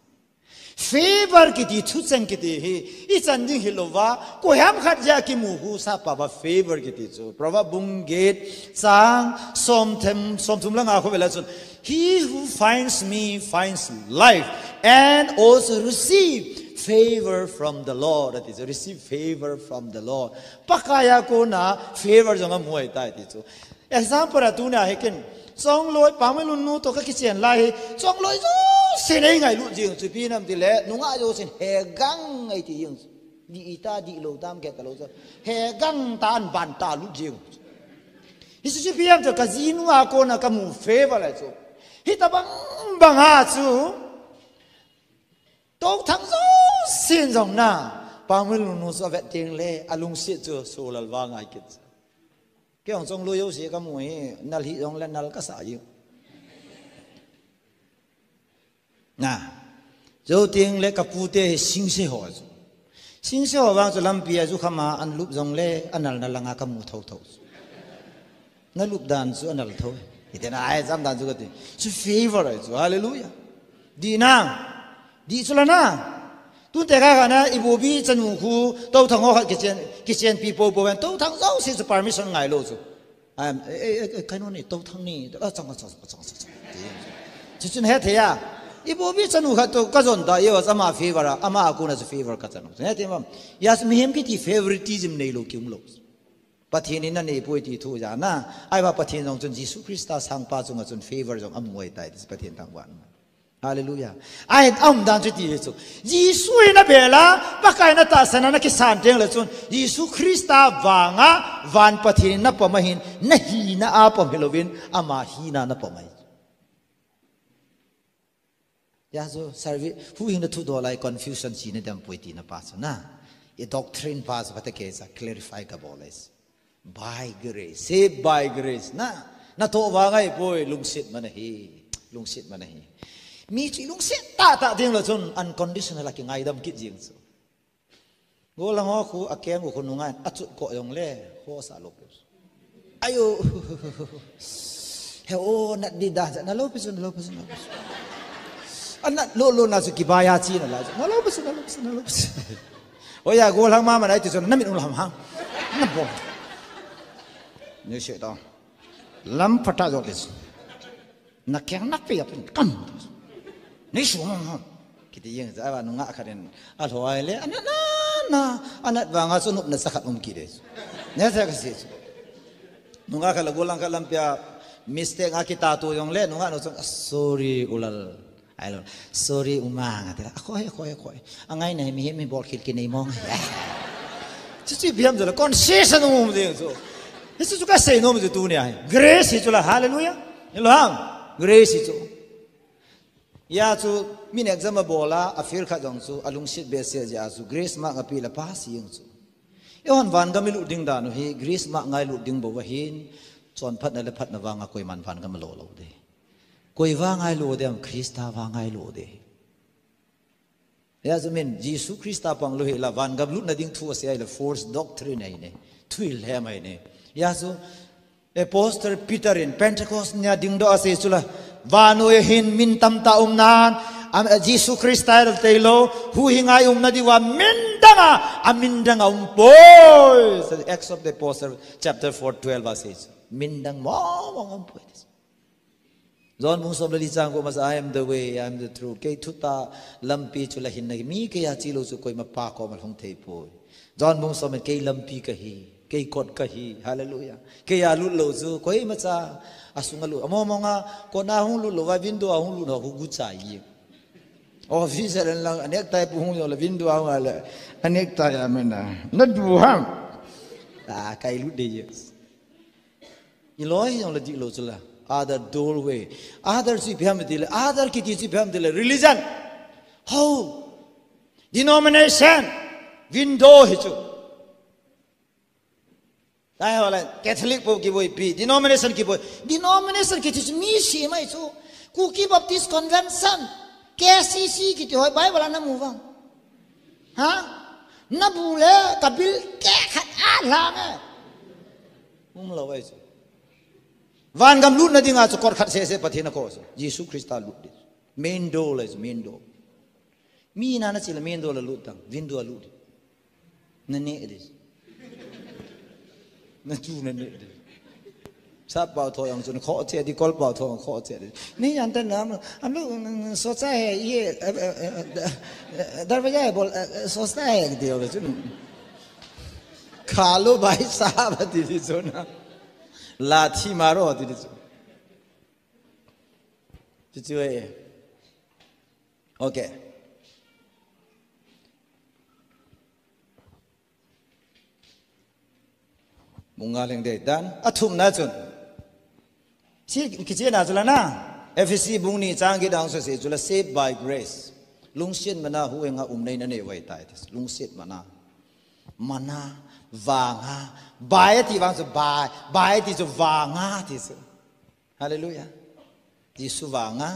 Favor kiti, thucheng kiti hi, i chan ding hi lou va, koiham khat jeh a kimu hu sa pa va favor kiti chu. Proverb bung get, chang, som them, som thum le nga khu ve la chun, He who finds me finds life and also receive favor from the Lord. That is, receive favor from the Lord. Pakai a kona favor jong a mu ahi tai ti chu. Example a tuna hi ken, chongloi, Pangminlun nu toh ka kichen lai hi, chongloi jousen ei ngailut jing chu ipi ham itile, nungah jousen hegang ei ti jing chu. Dih ita, dihlou tam, kei talou chu. Hegang tah in ban tah lut jing chu. Hichu chu ipi ham chu ka jinu a kona ka mu favor lai chu. Hitabang bang a chu. Touthang jousen jong na, Pangminlun nu chu avet teng le, alungset chu Solal vang ahi kit. Kei jong chongloi jouse ka mu hi, nal hih jong le nal ka sa jing. Na, jou teng le ka pute hi singse ho chu. Singse ho vang chu lampi a ju kham a an lup jong le, anal na langa ka mu thotho chu. Na lup dan chu anal tho. Hiti na ai jam dan chu ka ti. Chu favor ahi chu. Hallelujah. Dih na. Dih chu la na. Tun te ka ka na ibobi chanu khu touthang ho khat kichen, kichen pi popo ven. Touthang jouse chu permission ngailou chu. Am, eh, eh, eh, eh, kaino ni, touthang ni. A chang, a chang, a chang, a chang, a chang. Ti. Chu chun hethei a. Ibobi chanu khat toh ka jon da, yo, ama favor a, ama a kona chu favor ka chanu. Hethei mam. Ya chu mihem kiti favoritism neilou kium lou. Pathen in anei poi ti thu ja na. Ahivang Pathen jong chun Jesu Christa sangpa chunga chun favor jong amu ahitai ti Pathen thangvah na. Hallelujah. Ahin aum dan chu ti hi chu. Jesu hi na bel a, Pakai na tahsan a na kisan teng le chun, Jesu Christa vanga, van Pathen in na pom ahin, na hina a pom hilouvin, ama hina na pom ahi. Ya chu service, huhhingna thudol a i confusion chena dem poi tina pa chu na. I doctrine pa chu phatah a kei cha clarify ka bol ahi. By grace, saved by grace na. Na toh vang ahipoi, lungset man ahi. Lungset man ahi. Mi chu lungset tahtah ding le chun unconditional a kingaidam kit jing chu. Gollhang ho khu, akeng u khu nungah in achut koh jong le, khosa lou pi. Ayo. He o, nat di da, na lou pi chu, na lou pi chu, na lou pi chu. Anat lou lou na chu kibai a chi na la chu. Na lou pi chu, na lou pi chu, na lou pi chu. Oya, gollhang mama nai ti chu, na mit um lam hang. Na bol. Ni se ta. Lam phatah jong le chu. Na keng na pe a pen kam. Nei su mong mong. Kiti jeng cha, ahivang nungah khat in alhoi le, anat na, na, anat vanga chu nopna cha khat um kit e. Nei cha ka se chu. Nungah khat le gollhang khat lampi a mistake a kita to jong le, nungah nu chun, "Ah, sorry, u lal." Ai lo, "Sorry, u mang," ati la, "Akhoi, akhoi, akhoi. Angai nei mihem mi bol khel kinei mong." Chuchu ipi ham chu la, concession um jeng chu. Hichu chu ka sei nom chu tuni a hi. Grace hi chu la, hallelujah. Hello, ham. Grace hi chu. Ya chu, min exam abol a, a fail khat jong chu, alungset behseh jeh a chu, grace mark ape le pass jeng chu. Eihon vangam ilut ding dan u hi, grace mark ngailut ding bou ahin, chonphatna le phatna vanga koiman vangam alo lou ding. Koi vang ngailu dem, Christa vang ngailu ding. Ya chu min, Jesu Christa pang lou hih la, vangam lutna ding thu asei ahile, false doctrine ahi ne, thuhil hem ahi ne. Ya chu, Apostle Peter in Pentecost nia dingdoh a asei chu la, vannoi a hin min tamtah um nan, am, Jesu Christa a tailou, huhhing a i umna diuva min dang a, a min dang aumpoi. Acts of the Apostle chapter four twelve a asei chu. Min dang mong mong aumpoi. John bung som le li chang ko masa, "I am the way, I am the truth." Kei thutah lampi chu la hinna, mi kei a chelou chu koima Pa koma hung thei poi. John bung som in, "Kei lampi kahi, kei kot kahi." Hallelujah. Kei a lut lou chu koimacha asunga lut. Among mong a, kot a hung lut lou va, window a hung lut lou, hu gu chai ye. Office a lang, a necktie pu hung lou la, window a hung a le, a necktie a mena. Na du ham. Ah, kai lut de ye. I loi jong le dihlou chu la. Other doorway. Other chu ipi ham ti le. Other kiti chu ipi ham ti le. Religion. Ho. Denomination. Window hi chu. Tai ho le. Catholic po kiboi pi. Denomination kiboi. Denomination kiti chu mi si mai chu. Kuki Baptist Convention. K C C kiti hoi Bible a na mu vang. Ha? Na bu le ka bil ke khat a lang e. Um lo ai chu. Vangam lutna dinga chu kot khat sese Pathen a ko chu. Jesu Christa lut ding. Main door le chu, main door. Mi na na chi le main door le lut tang, window a lut ding. Na ne ding. Na chu na ne ding. Sap pau tho jong chun kho che di, kol pau tho jong kho che di. Ni yan ta nam, हम लोग सोचा है ये, अ, अ, अ, द-, अ, दरवाजा है बोल, अ, अ, सोचता है एक दियो chun. Kha lo bhai sahab ti di chun. Lathi maro ti chu. Chu chu e. Okay. Bung nga leng dei dan. Athumna chun. Si kichena chu la na. Ephesi bung ni chang kidang so se chu la saved by grace. Lungset mana huhhing a um nei na nei vai tai ti. Lungset mana. Mana vanga. Bai ti vang chu bai. Bai ti chu vanga ti chu. Hallelujah. Jesu vanga.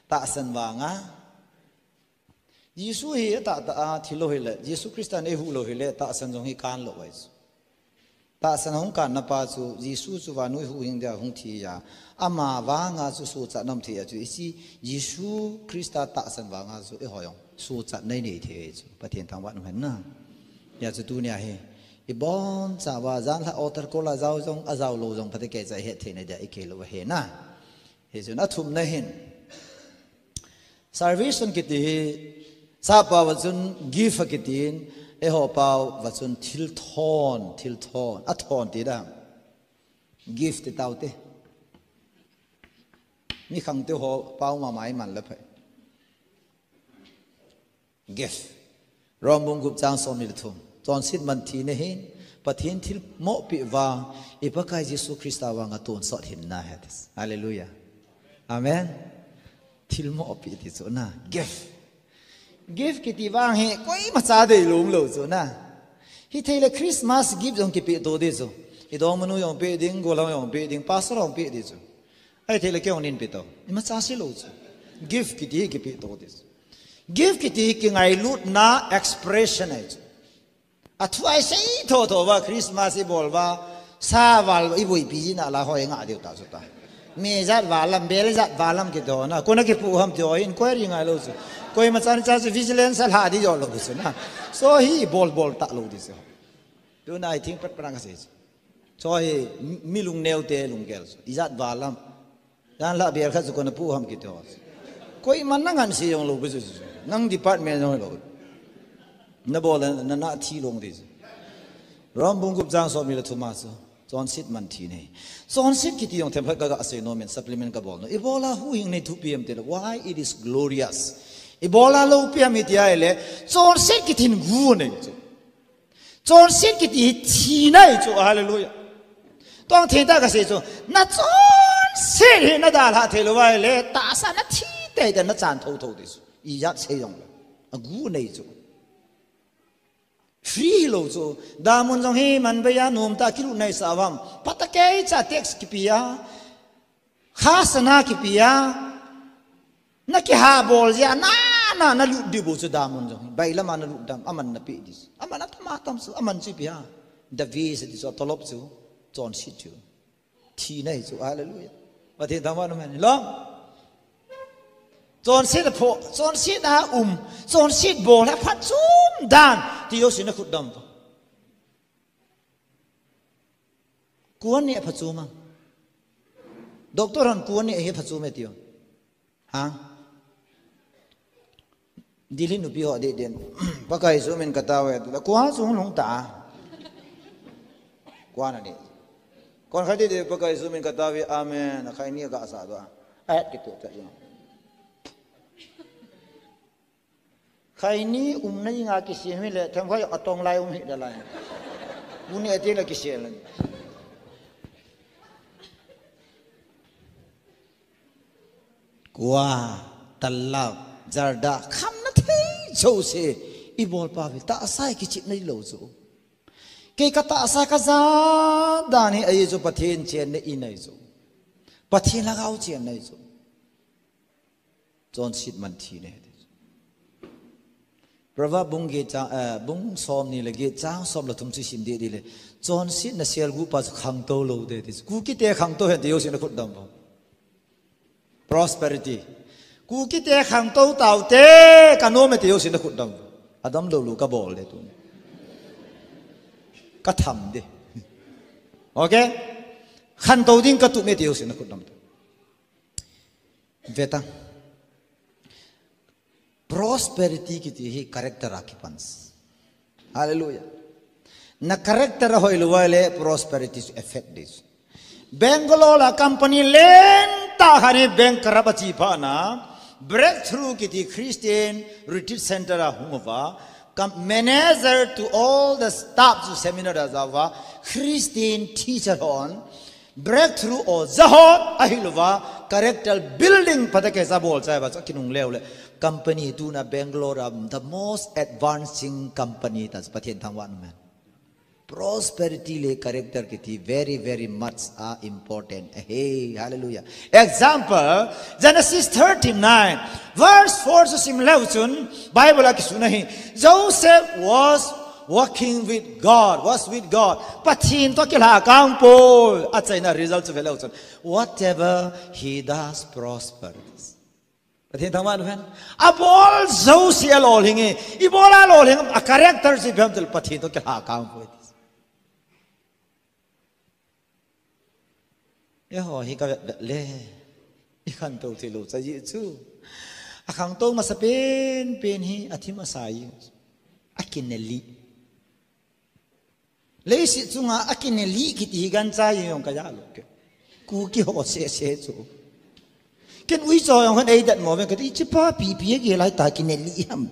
Tahsan vanga. Jesu hi atah tah a thi lou hile, Jesu Christa nei huh lou hile, tahsan jong hi kan lou ahi chu. Tahsan hung kanna pa chu, Jesu chu vannoi huhhing dia hung thi a. Ama vanga chu suhchatna um thei a chu, hiche Jesu Christa tahsan vanga chu, eiho jong suhchatna inei thei ahi chu. Pathen thangvah in umhen na. Hijeh chun tunia hi, ibon chauva, janhi altar call a jao jong, ajao lou jong, phatecha ihet theina dia, ikei lou ahi na. Hichun athumna hin. Salvation kiti hi, sappao va chun gift akitin, eiho pao va chun thilthon, thilthon, athon ti da. Gift ti tau te. Mi khangte ho pao mama iman le phai. Gift. Rom bung gup chang som ni le thum. Chonset man thina hin, Pathen thilmoh peh vang, i Pakai Jesu Christa vanga tonsot hinna ahi ti. Hallelujah. Amen. Thilmoh peh ti chu na. Gift. Gift kiti vang hi, koimacha dei lom lou chu na. Hithei le Christmas gift jong kipeh to di chu. I dongmanu jong peh ding, gollhang jong peh ding, pastor jong peh di chu. Ahithei le kei jong nin peh to. Imacha sei lou chu. Gift kiti hi kipeh to di chu. Gift kiti hi kingailutna expression ahi chu. Athu a isei thotho uva Christmas ibol uva, sa val iboipi jin a la hoi nga diu ta chu ta. Me jat val lam, bel jat val lam kiti ho na. Kona kipu ham ti ho hin koi ri ngai lou chu. Koimacha ni cha chu vigilance alha di jo lou chu na. So hi bol bol ta lou di chu. Tuna I think pat pat a kasei chu. Chu hi mi lungneo te lunggel chu. Ijat val lam. Janhi abel khat chu kona pu ham kiti ho. Koiman na ngansei jong lou bu chu. Nang department jong lou. Na bol na na thi long di chu. Rom bung gup chang som ni le thum a chu. Chonset man thina hi. Chonset kiti jong themkhat ka ga sei nom in supplement kabol nom. Ibola huhhing nei thupi ham ti le. Why it is glorious. Ibola loupi ham iti ahile. Chonset kiti hin gu nei chu. Chonset kiti hi thina ahi chu, hallelujah. Tong thei ta kasei chu, na chonset hi na dalha thei lou va ahile, tahsa na thi tei tei na chan thotho di chu. Ijat sei jong le. Agu nei chu. Free lou chu. Damun jong hi man bei a nom ta kilut nei sa vam. Phatecha tax kipe a. Kha sana kipe a, na kiha bol jeh a, na, na, na lut di bu chu damun jong. Bailama na lut dam, aman na pe di chu. Aman atam atam chu, aman chu ipi ham. David sa di chu, tolop chu, chonset chu. Thina hi chu, hallelujah. Pathen thangvah in umhen. Long. Chonset a pho, chonset a um, chonset bol a phatchom dan, ti jouse na khut dam. Kua neh phachom a. Doctor hon kua neh hi phachom e tiu. Ha? Delhi nupi ho deh den. Pakai Jesu min ka taove. Kua chu hung ta. Kua na neh. Kon khat deh den Pakai Jesu min ka taove. Amen. Khaini ga sa do. Ahet kitu ta. Khaini umna inga kisem hile, themkhat atong lai um hi dalai. Uni ati la kisem le. Kua, talap, jarda, khamna thei jouse, ibol pau hi, tahsa hi kichepna lou chu. Kei ka tahsa ka ja dan hi ahi chu Pathen chenna in ahi chu. Pathen lhagao chenna ahi chu. Chonset man thina ahi. Proverb bung get chang, eh, bung som ni le get chang som le thum chu sim deh ding le. Chonsetna selguh pa chu khangtou lou ding ti. Kukite khangtou hen ti jouse na khut dam vo. Prosperity. Kukite khangtou taute ka nom e ti jouse na khut dam vo. Adam lou lou ka bol le tu. Ka tham ding. Okay? Khangtou ding ka tup e ti jouse na khut dam vo. Ve ta. Prosperity kiti hi character a kipan. Hallelujah. Na character ahoi lou va le prosperity chu affect ding chu. Bangalore a company lentah khat hi bankrupt achi phat na, Breakthrough kiti Christian Retreat Center a hung uva, kam-, manager to all the staff chu seminar a ja uva, Christian teacher hon, Breakthrough oja ho ahil uva, character building phatecha bol chai uva chu kinungle le, company tuna Bangalore a the most advancing company ta chu, Pathen thangvah in um hen. Prosperity le character kiti very, very much are important. Hey, hallelujah. Example, Genesis thirty-nine, verse four chu sim leu chun, Bible a kisun ahi. Joseph was walking with God, was with God. Pathen toh kilhakang poi. Achaina result chu ve leu chun, whatever he does prospers. Pathen thangvah in um hen. Abol jouse alolhing e. Ibol a lolhing a character chu ipi ham itile Pathen toh kilhakang poi. Eiho hi ka vet vet le, i khantou thei lou cha ji chu. A khangtou masa pen pen hi athim asa ji. Akine lih. Leiset chunga akine lih kiti hi gancha jeng jong ka ja lou ke. Kuki ho sese chu. Ken uicha jong khan ei datmo uvin kati, hichepa pipi a gel lai ta kine lih ham.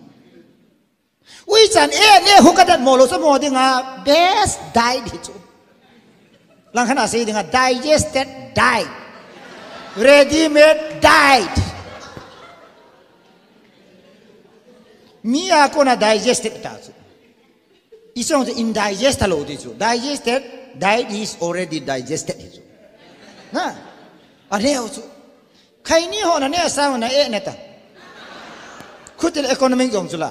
Uichan e ne hu ka datmo lou cha mo dinga best diet hi chu. Langkhat a sei dinga digested diet. Ready made diet. Mi a kona digested ta chu. Ichong chu indigest talou ti chu. Digested, diet is already digested hi chu. Na, aneo chu. Khaini ho na ne sa na e ne ta. Khutin economic jong chu la.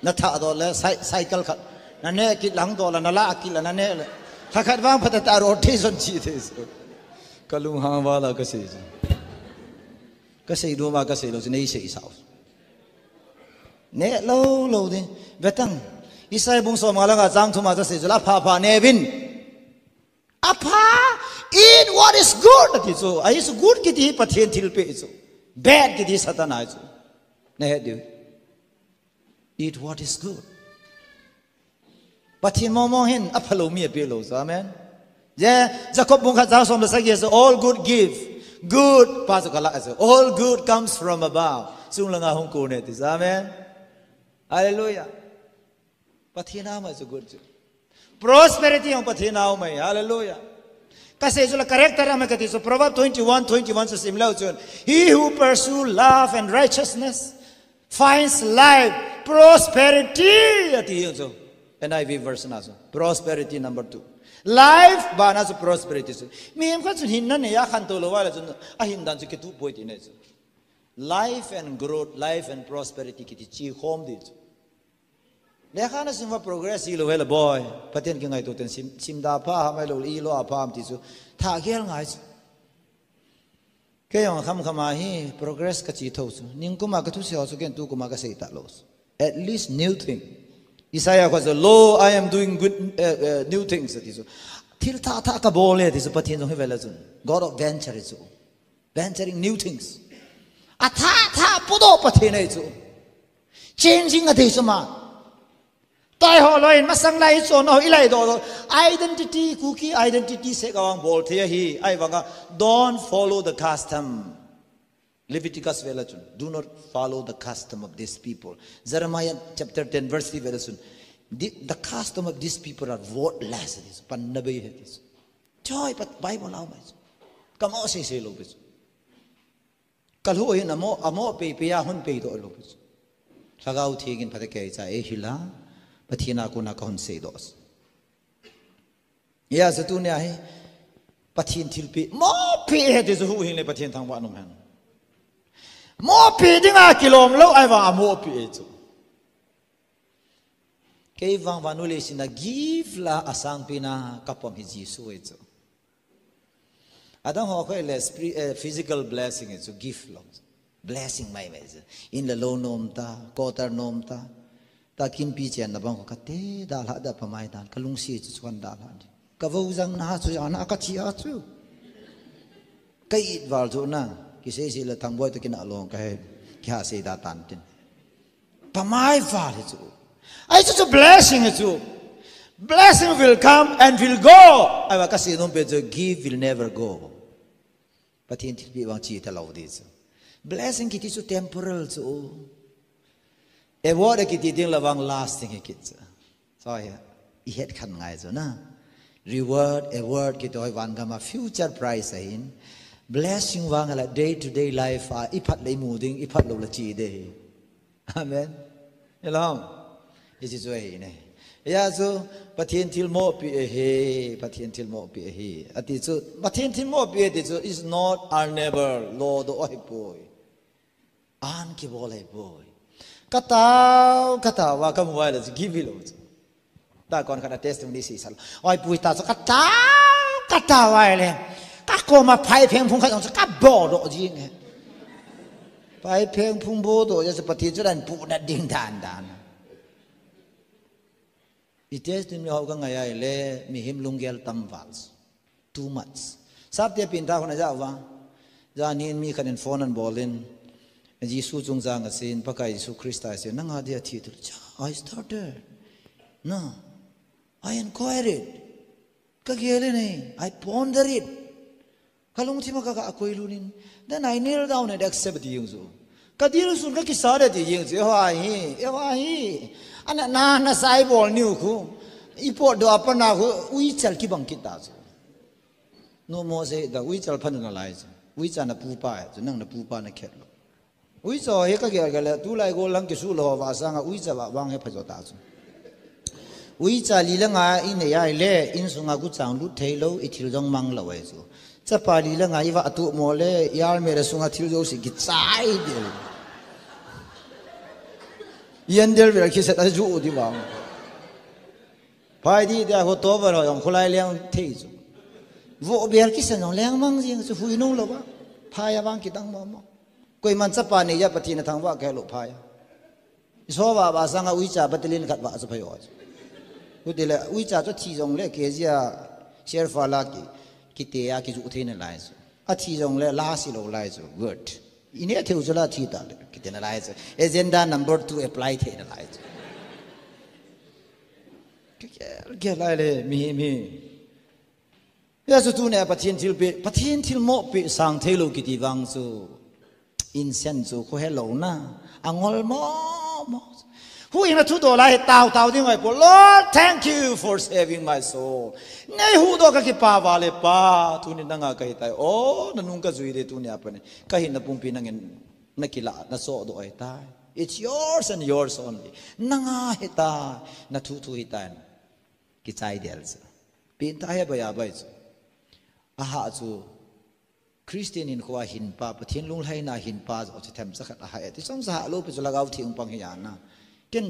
Na tha do le cy-, cycle khat. Na ne kit lang do la, na la kit la, na ne le. Kha khat vang phat ta rotation chi te chu. Ka lunghang val a ka sei chu. Ka sei duma ka sei lou chu nei sei sao. Ne lou lou di. Vetang. Isaiah bung som nga le nga chang thum a cha sei chu la, apha pha ne uvin. Apha, eat what is good. Ati chu. Ahi chu good kiti hi Pathen thilpeh chu. Bad kiti hi Satan ahi chu. Na het diu. Eat what is good. Pathen mong mong hin aphalou mi apeh lou chu. Amen. Je, Jacob bung khat chang som le sagi a chu, all good gift. Good, pa chu ka la chu. All good comes from above. Chunglanga hung kon e ti chu. Amen. Hallelujah. Pathen a um ahi chu good chu. Prosperity jong Pathen a um ahi. Hallelujah. Ka sei chu la character a um ahi kati chu, Proverbs twenty-one twenty-one chu sim leu chun, he who pursue love and righteousness finds life, prosperity, ati jong chu. N I V version a chu. Prosperity number two. Life bana chu prosperity chu. Mihem khat chun hinna nei a khantou lou va le chun, ahindan chu kituh poi ti nei chu. Life and growth, life and prosperity kiti chi khom di chu. Lekha na sim uva progress i lou hel a boi. Pathen kingaito ten sim, sim da pha ham, ahilou le i lou a pha ham ti chu. Tha gel ngai chu. Kei jong kham kham a hi progress ka chi tho chu. Ningkum a ka thusei ho chu ken tukum a ka sei talou chu. At least new thing. Isaiah kho chu, lo, I am doing good, eh, eh, new things, ati chu. Thil thah thah ka bol e ti chu, Pathen jong hi ve le chun. God of venture chu. Venturing new things. Athah thah podoh Pathen ahi chu. Changing adei chu ma. Taiho loi in masang lai chon ho i laidoh doh. Identity, Kuki identity seh ka vang bol thei ahi. Ahivanga, don't follow the custom. Leviticus ve le chun, do not follow the custom of these people. Jeremiah chapter ten verse three ve le chun, the, the custom of these people are worthless, ati chu. Panna bei ahi ti chu. Choi, Bible a um ahi chu. Ka mo sei sei lou pi chu. Ka lhu hin amo, amo pei pei a hung peidoh lou pi chu. Lhagao Theng in phatecha eihil a, Pathen a kona ka hung seidoh. Hijeh a chu tunia hi, Pathen thilpeh, mo peh ahi ti chu huhhing le Pathen thangvah in um hen. Mo peh dinga kilom lou, ahivang amo peh ahi chu. Kei vang vannoi leiset a gift la a sangpen a ka pom hi Jesu ahi chu. Adang ho khu le spri-, eh, physical blessing ahi chu, gift lou. Blessing mai mai chu. In le lou nom ta, quarter nom ta. Ta kinpi chenna bang khu ka te dalha da pamai dan. Ka lungset chu chuan dalha di. Ka vo jang na chu, ana ka chi a chu. Ka it val chu na. Kisei sei le Thangboi toh kina long ka he. Kiha sei da tan tin. Pamai val hi chu. Ahi chu chu blessing hi chu. Blessing will come and will go. Ahivang kasei nom pen chu, gift will never go. Pathen thilpeh vang che talou ding chu. Blessing kiti chu temporal chu. Award kiti ding la vang lasting hi kit chu. So hi, i het khen ngai chu na. Reward, award kiti hi van gam a future prize ahin. Blessing vang la day to day life a, i phat le i mu ding, i phat lou le che ding. Amen. Hello. Hiche chu ahi ne. Hijeh chun, Pathen thilmopi ahi, Pathen thilmopi ahi. Ati chu, Pathen thilmopi ati chu is not earnable, lodoh ahipoi. Earn kibol ahipoi. Ka tao, ka tao a, ka mu a ahile chu give hilou chu. Tah kon khat a testimony sei sah. Oi, pu, ta chu ka tao, ka tao a ahile. Ka koma phaipheng phung khat jong chu ka bodoh jing e. Phaipheng phung bodoh jeh chu Pathen chu dan pu na ding dan dan. I testimony ho ka ngai a ahile, mihem lunggel tam val. Too much. Sapte pin ta khun a ja uva. Jan hin mi khat in phone an bol in, Jesu chungchang a sei in, Pakai Jesu Christa a sei in, nanga dia thi thul cha. I started. No. I inquired. Ka gel in ahi. I ponder it. Ka lungthim a ka, ka koi lut in. Then I kneel down and accept ti jeng chu. Ka dilsun ka kisa de ti jeng chu. Ewa hi, ewa hi. Ana na, na sai bol niu khu. I potdoh a pat na khu, uicha kibang kit ta chu. Numo sei ta, uicha pha na lai chu. Uicha na pupa chu, nang na pupa na khet lou. Uicha hi ka gel gel le, tulai gollhang kisuh lou ho va sanga uicha va vang hi pha jo ta chu. Uicha li le nga i nei a ahile, insunga guchang lut thei lou, i thil jong mang lou ahi chu. Chapa li le nga i va tuh mo le, i almirah sunga thil jouse kichai ding. I andel vel kiset a ju di vang. Phai di dia ho to va ho jong khulai leng thei chu. Vo bel kisan jong leng mang jing chu hui nung lou va. Phai a vang kidang mo mo. Koiman chapa nei a Pathen a thangvah kei lou phai a. Isova va sanga uicha battalion khat va chu phai o chu. Hutile uicha chu thi jong le kg a sherfa la ki, kite a kiju thei na lai chu. A thi jong le la si lou lai chu. Good. I neh thei u chu la thi ta le kite na lai chu. Agenda number two apply thei na lai chu. Ke, ke, ke lai le mi, mi. Hijeh chun tunia Pathen thilpeh, Pathen thilmopi sang thei lou kiti vang chu. Insen chu khu helou na. Angol mo, mo. Huhhingna thudoh lai hi tao, tao ding ahi poi. Lord, thank you for saving my soul. Nei huhdoh ka kipa val e Pa. Tuni nanga ka hitai. O, na nung ka jui de tunia pat in. Ka hinna pumpi nangin na kilah, na sohdoh ahitai. It's yours and yours only. Nanga hitai. Na thu, thu hitai. Kichai del chu. Pin ta he bai a bai chu. Aha chu. Christian hinkhoa hinpa, Pathen lunglhaina hinpa jo chu themcha khat aha e. Ti chomcha ha lou pi chu Lhagao Theng pang hi ana. Ken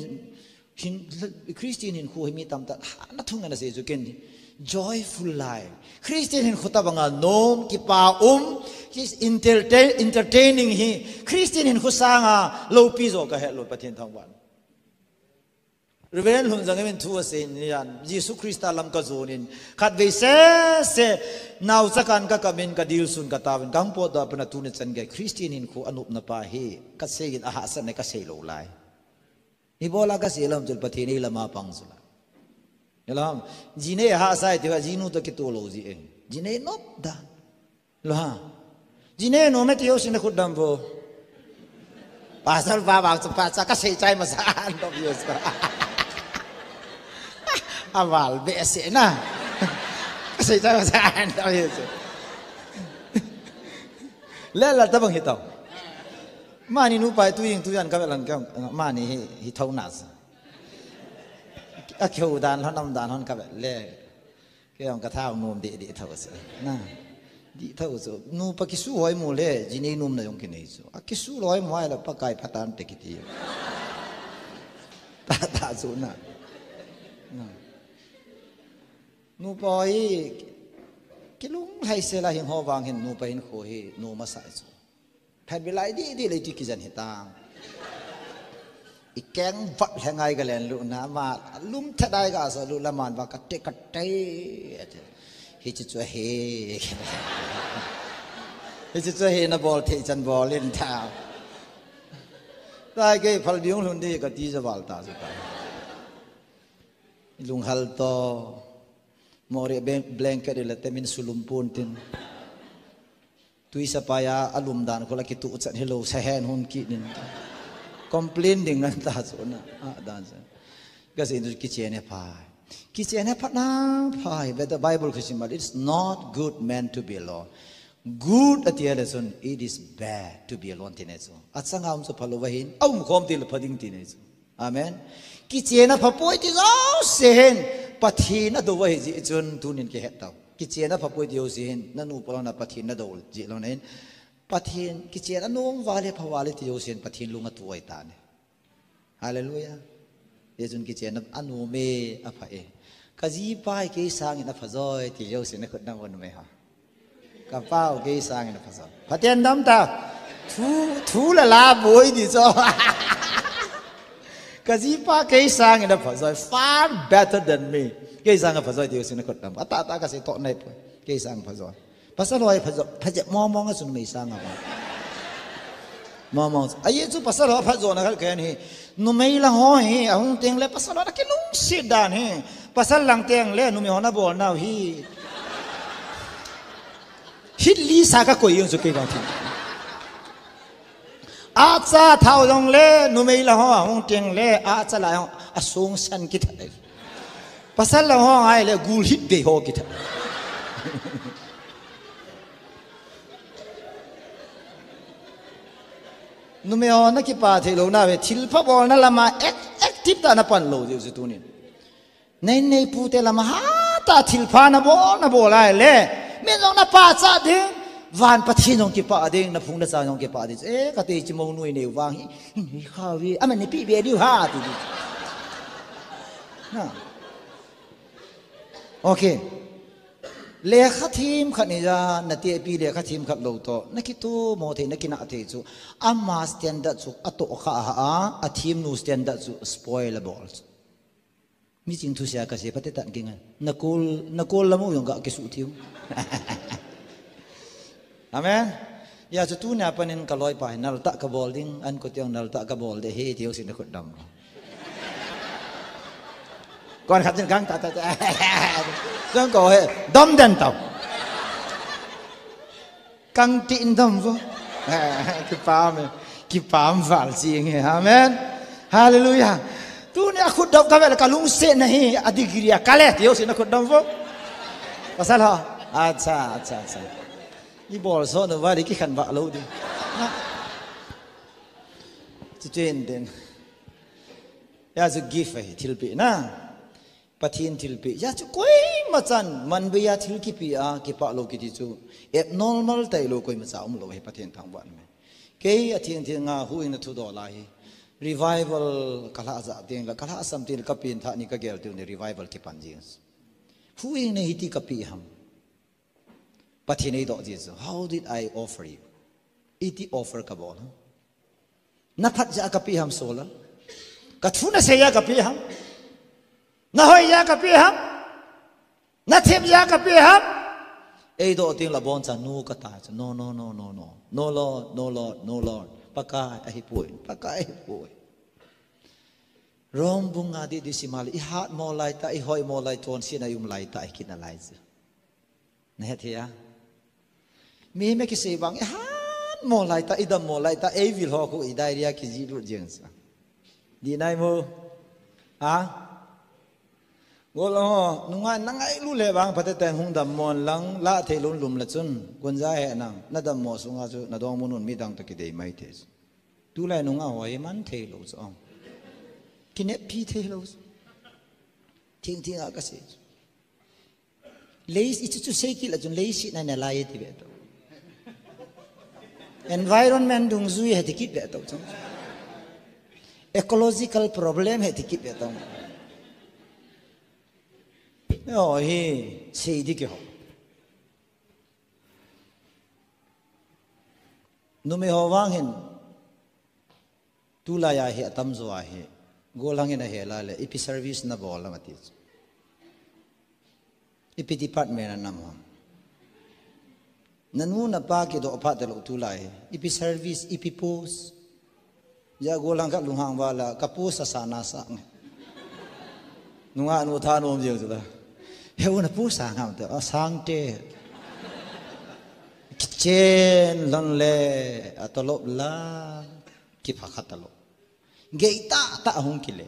hin, Christian hinkho hi mi tamtah hana thung ana sei chu ken joyful life. Christian hinkho tabanga nom, kipa um, his entertain, entertaining hi Christian hinkho sanga loupi jo ka het lou Pathen thangvah. Reverend Lhunzangim in thu asei nian, Jesu Christa lam ka jon in, khatvei sese, naochakan ka kamin ka dilsun ka taovin, ka hung potdoh a pat na tuni chan gei, Christian hinkho anopna pa hi, ka sei in ahahsatna ka sei lou lai. Ibola ka sei lou ham chule Pathen in eilama pang chu la. Eilama, jinei ahahsa e tia, jinu toh kitoh lou ji e. Jinei nop dan. Lou ha. Jinei nom e ti ho sin na khut dam vo. Pastor pa vang chu pa cha ka sei chai masa an dom yes. Aval behseh na. Ka sei chai masa an dom yes. Le la tabang hi tao. Mani nupa tu jing tu jan ka ve lang ka mani hi, hi thou na sa. A kheu dan lhon am dan lhon ka ve le. Kei jong ka thao nom deh deh thou chu. Na. Dih thou chu. Nupa kisu hoi mu le, jinei nomna jong kinei chu. A kisu loi mu ai la Pakai pha tante kiti. Ta ta chu na. Na. Nupa hi kilunglhai sela hin ho vang hin nupa hinkho hi nom asah chu. Phat bilai di di le ti kijen hi ta. I keng vat le ngai ka len lu na ma lum thadai ka sa lu la man va ka te ka te. Hiche chu ahi. Hiche chu ahi na bol thei chan bol in ta. Tai ke phal biung lhun di ka ti ja val ta ja ta. Lunghal to. Mori blanket ila temin sulum pun tin. Tui sapai a alum dan khula kitu chan hilo sahen hun kinin. Complain ding nan ta chu na. A dan sa. Kasi indu kichen e phai. Kichen e phat na phai. But the Bible kisimal, it's not good man to be alone. Good ati le chun, it is bad to be alone ti ne chu. Achanga um chu phalo vahin, aum khom ti le phading ti ne chu. Amen. Kichen a phapoi ti jouse hin, Pathen a do vahi ji chun tunin kihet tau. Kichen a phapoi ti jouse hin, nanu palo na Pathen na do ji lo nen. Pathen, kichen a nom vale pha vale ti jouse hin, Pathen lung a tu oi ta ne. Hallelujah. Ye chun kichen a nom e, a pha e. Ka jipa hi kei sangin a pha joi ti jouse na khut na von me ha. Ka pau kei sangin a pha joi. Pathen dam ta. Thu, thu la la boi di cho. Ka jipa kei sangin a pha joi. Far better than me. Kei sang a pha joi ti jouse na khut dam. Ata ta ka se to nai poi. Kei sang pha joi. Pasal ho hi pha joi. Pha joi mo mo nga sun mei sang a pha. Mama, aye chu pasal ho phat jona khat ken hi. Numei lang ho hi, ahung teng le pasal ho na kilungset dan hi. Pasal lang teng le numei ho na bol nau hi. Hit li sa ka koi yung chu kei bang thi. Acha thau jong le numei lang ho ahung teng le acha la ho asung san kitha. Pasal lang ho ngai le gul hit dei ho kitha. Numei ho na kipa thei lo na ve, thilpha bolna lama ac-, active ta na pan lo diu chu tunin. Nei nei pu te lama ha ta thilpha na bol, na bol ai le. Min jong na pa cha ding, van Pathen jong kipa ding, na phung na cha jong kipa ding. Eh, ka te chi mo nui nei vang hi, hi kha ve, ama ni pi be diu ha ti di. Na. Okay. Lekha thim khat ni ja, na te pi lekha thim khat lo to. Na kitu mo thei, na kina thei chu. Ama standard chu a to kha a, a thim nu standard chu spoil a bol chu. Mi ching thu sia ka se pate tan kinga. Na kul, na kul lamu yong ka kisu thiu. Amen. Ya chu tunia panin ka loi pa hi nal ta ka bol ding, an ko tiang nal ta ka bol de he tiu sin khut dam. Kon khat jin kang ta ta ta. Jong ko he dom den tau. Kang ti in dom vo. Kipam e. Kipam val jing he. Amen. Hallelujah. Tunia khut dam ka vel ka lungset na hi a degree a ka le tiu sin khut dam vo. Pasal ha. Acha, acha, acha. I bol so no vali ki khan ba lo di. Ti chen den. Ya chu gift ahi, thilpeh na. Pathen thilpeh. Ya chu koima chan, man be ya thil kipeh a, kipah lo kiti chu. Abnormal tai lo koima cha um lo ahi Pathen thangvah na me. Kei a thing thing nga hu in a thu do la hi. Revival ka la ja ting la, ka la sam ting la, ka pin tha ni ka gel ting ni revival kipan jing. Hu in ne hiti ka pi ham. Pathen ei do Jesu. How did I offer you? Iti offer ka bol. Na phat ja ka pi ham sola. Ka thu na se ja ka pi ham. Na hoi ja ka pi ham. Na thim ja ka pi ham. Ei do ting la bon cha nu ka ta cha. No, no, no, no, no. No, Lord, no, Lord, no, Lord. Pakai ahi poi. Pakai ahi poi. Rom bung nga di di simal. I hat mo lai ta, i hoi mo lai ton sin a um lai ta, i kin a lai cha. Na het hia? Mi me kisei bang, i han mo lai ta, i dam mo lai ta, ei vil ho khu i diarrhea kiji lut jeng sa. Di nai mo? Ha? Gol ho, nunga na ngai lu le bang pate ten hung dam mo lang, la thei lum lum la chun, gunja he nang, na dam mo sunga chu, na dong mun un mi dang to kidei mai te. Tulai nunga ho hi man thei lo chu ong. Kine pi thei lo chu. Thing thing a ka sei chu. Lei, i chu chu sei kila chun lei si na na lai ti be to. Environment dungjui he ti kit be to chun. Ecological problem he ti kit be to. Yo hi sei di ke ho. Numei ho vang hin. Tulai a hi atam jo a hi. Golang in a he la le, ipi service na bol lam ati. Ipi department a nam ham. Na nu na pa kido pha te lo tulai hi. Ipi service, ipi post. Ja golang ka lunghang vala, ka post a sa na sa nge. Nunga nu tha nom jeng chu la. He u na pu sang ham te, a sang te. Kichen lon le, a tolop la. Kipha khat talo. Gei tah tah hung kile.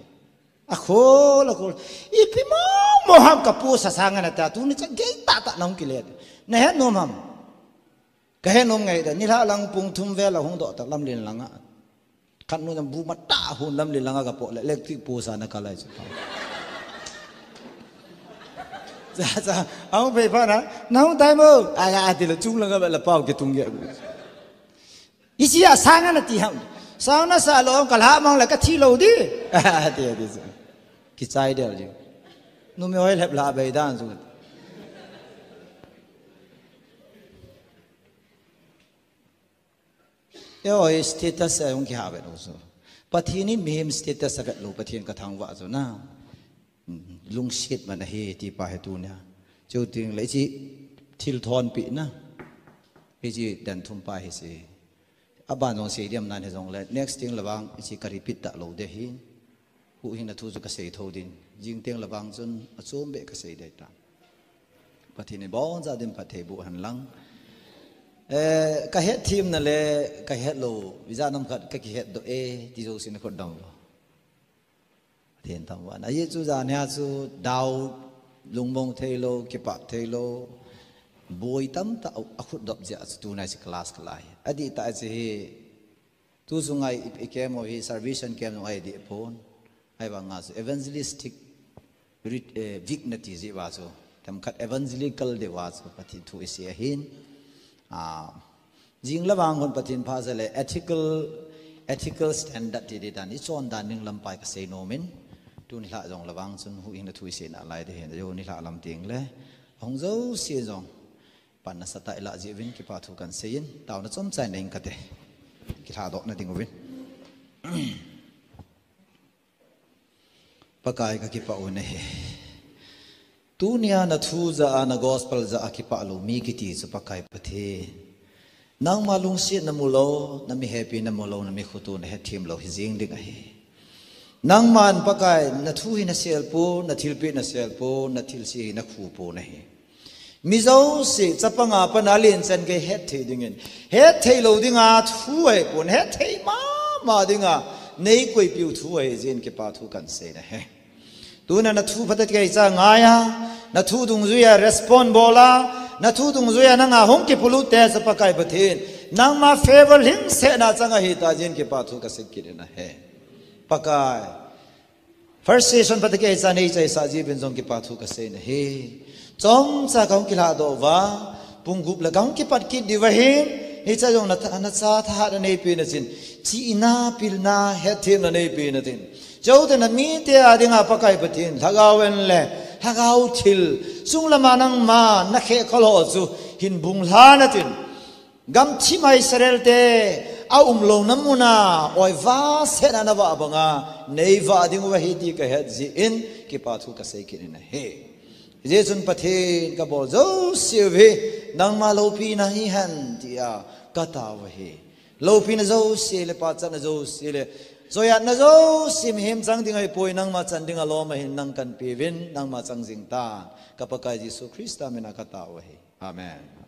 A khol, a khol. Ipi mo mo ham ka pu sa sang na ta, tuni cha gei tah tah na hung kile. Na he nom ham. Ka he nom ngai da, nilhah lang pung thum vel a hung doh ta Lamlin langa. Khat nu jam bu ma ta hun Lamlin langa ka po le, electric post a na ka lai chu. Cha, cha, a hung phei pha na, na hung tai mo? A, a, ti le chung langa ba la pau ke tung ge. Isi a sang na ti ham. Sang na sa lo, ka la mang la ka thi lo di. A, ti, ti sa. Ki chai del di. Nu mi hoi lep la bai dan chu. Eo, status a hung kiha vet u chu. Pathen in mihem status a vet lou, Pathen ka thangvah chu na. Lungset man ahi ti pa hi tunia. Chu ting le chi thil thon pi na. Hi chi dan thum pa hi si. Aban jong sei diam nan hi jong le. Next ting le vang chi ka repeat ta lou de hi. Huhhingna thu chu ka sei tho din. Jing teng le vang chun a chom be ka sei dei ta. Pathen in bon ja din phatthei boh hen lang. Eh, ka het thim na le, ka het lou, visa nam khat ka kihet doh e, ti jo sin khut dam lo. Pathen thangvah na. Ahi chu jan hia chu dau lungmong thei lou, kipah thei lou. Boi tam ta a khut dop jia chu tunai si class ka lai. Adih ta chi hi Tu sungai i, i kem u hi salvation kem u ai di pon. Ai vang a chu evangelistic rit, eh, week na ti ji va chu. Themkhat evangelical de va chu Pathen thu i sei ahin. Ah, jing le vang hon Pathen pha ja le ethical, ethical standard ti di dan i chon dan ning lampai ka sei nom in. Tuni lha jong le vang chun huhhingna thu i sei na lai de hin. Jo ni lha lam ting le. Hung jo si jong. Pan nasatah i la jeh uvin kipa thu kan sei in, taona chomcha nei ing kate. Kilhadoh na ding uvin. Pakai ka kipah u nahi. Tunia na thu ja a, na gospel ja a kipah lou mi kiti chu Pakai Pathen. Nangma lungsetna mu lou, na mi hepina mu lou, na mi khutu na hethem lou hi jing ding ahi. Nangman Pakai, na thu hi na sel pon, na thilpeh na sel pon, na thilse hi na khu pon ahi. Mi jouse, chapang a pat a len chan gei hetthei dingin. Hetthei lou dinga thu ahi pon, hetthei mama dinga nei koipiu thu ahi jeh in kipa thu kan sei nahi. Tuna na thu phatah kei cha ngai a, na thu dungjuia respond bol a, na thu dungjuia nanga hung kipolut te chu Pakai Pathen. Nangma favor lhingsetna chang ahi ta jeh in kipa thu ka sei kit nahi. Pakai. First session phatah kei cha nei chaisa jeh uvin jong kipa thu ka sei nahi. Chomcha ka hung kilhadoh uva, pung gup le ka hung kipat kit diu ahin, hiche jong na tha, na cha thahat na neipe na chin. Chihna, pilna, hetthemna neipe na tin. Chuteng na mite a dinga Pakai Pathen, lhagao en le, lhagao thil, sung lama nangma, na khehkhol ho chu, hin bung lha na tin. Gamthip a Israel te, a umlouna muna, oi vahsetna na vah banga, nei vah ding uva ahi ti ka het jeh in, kipa thu ka sei kit nahi. Hijeh chun Pathen ka bol jouse u hi, nangma loupina hihen tia, ka tao u ahi. Loupina jouse le pachatna jouse le, joiatna jouse mihem chang ding ahipoi nangma chan ding alom ahin nang kan peuvin, nangma chang jing tan. Ka Pakai Jesu Christa mina ka tao u ahi. Amen.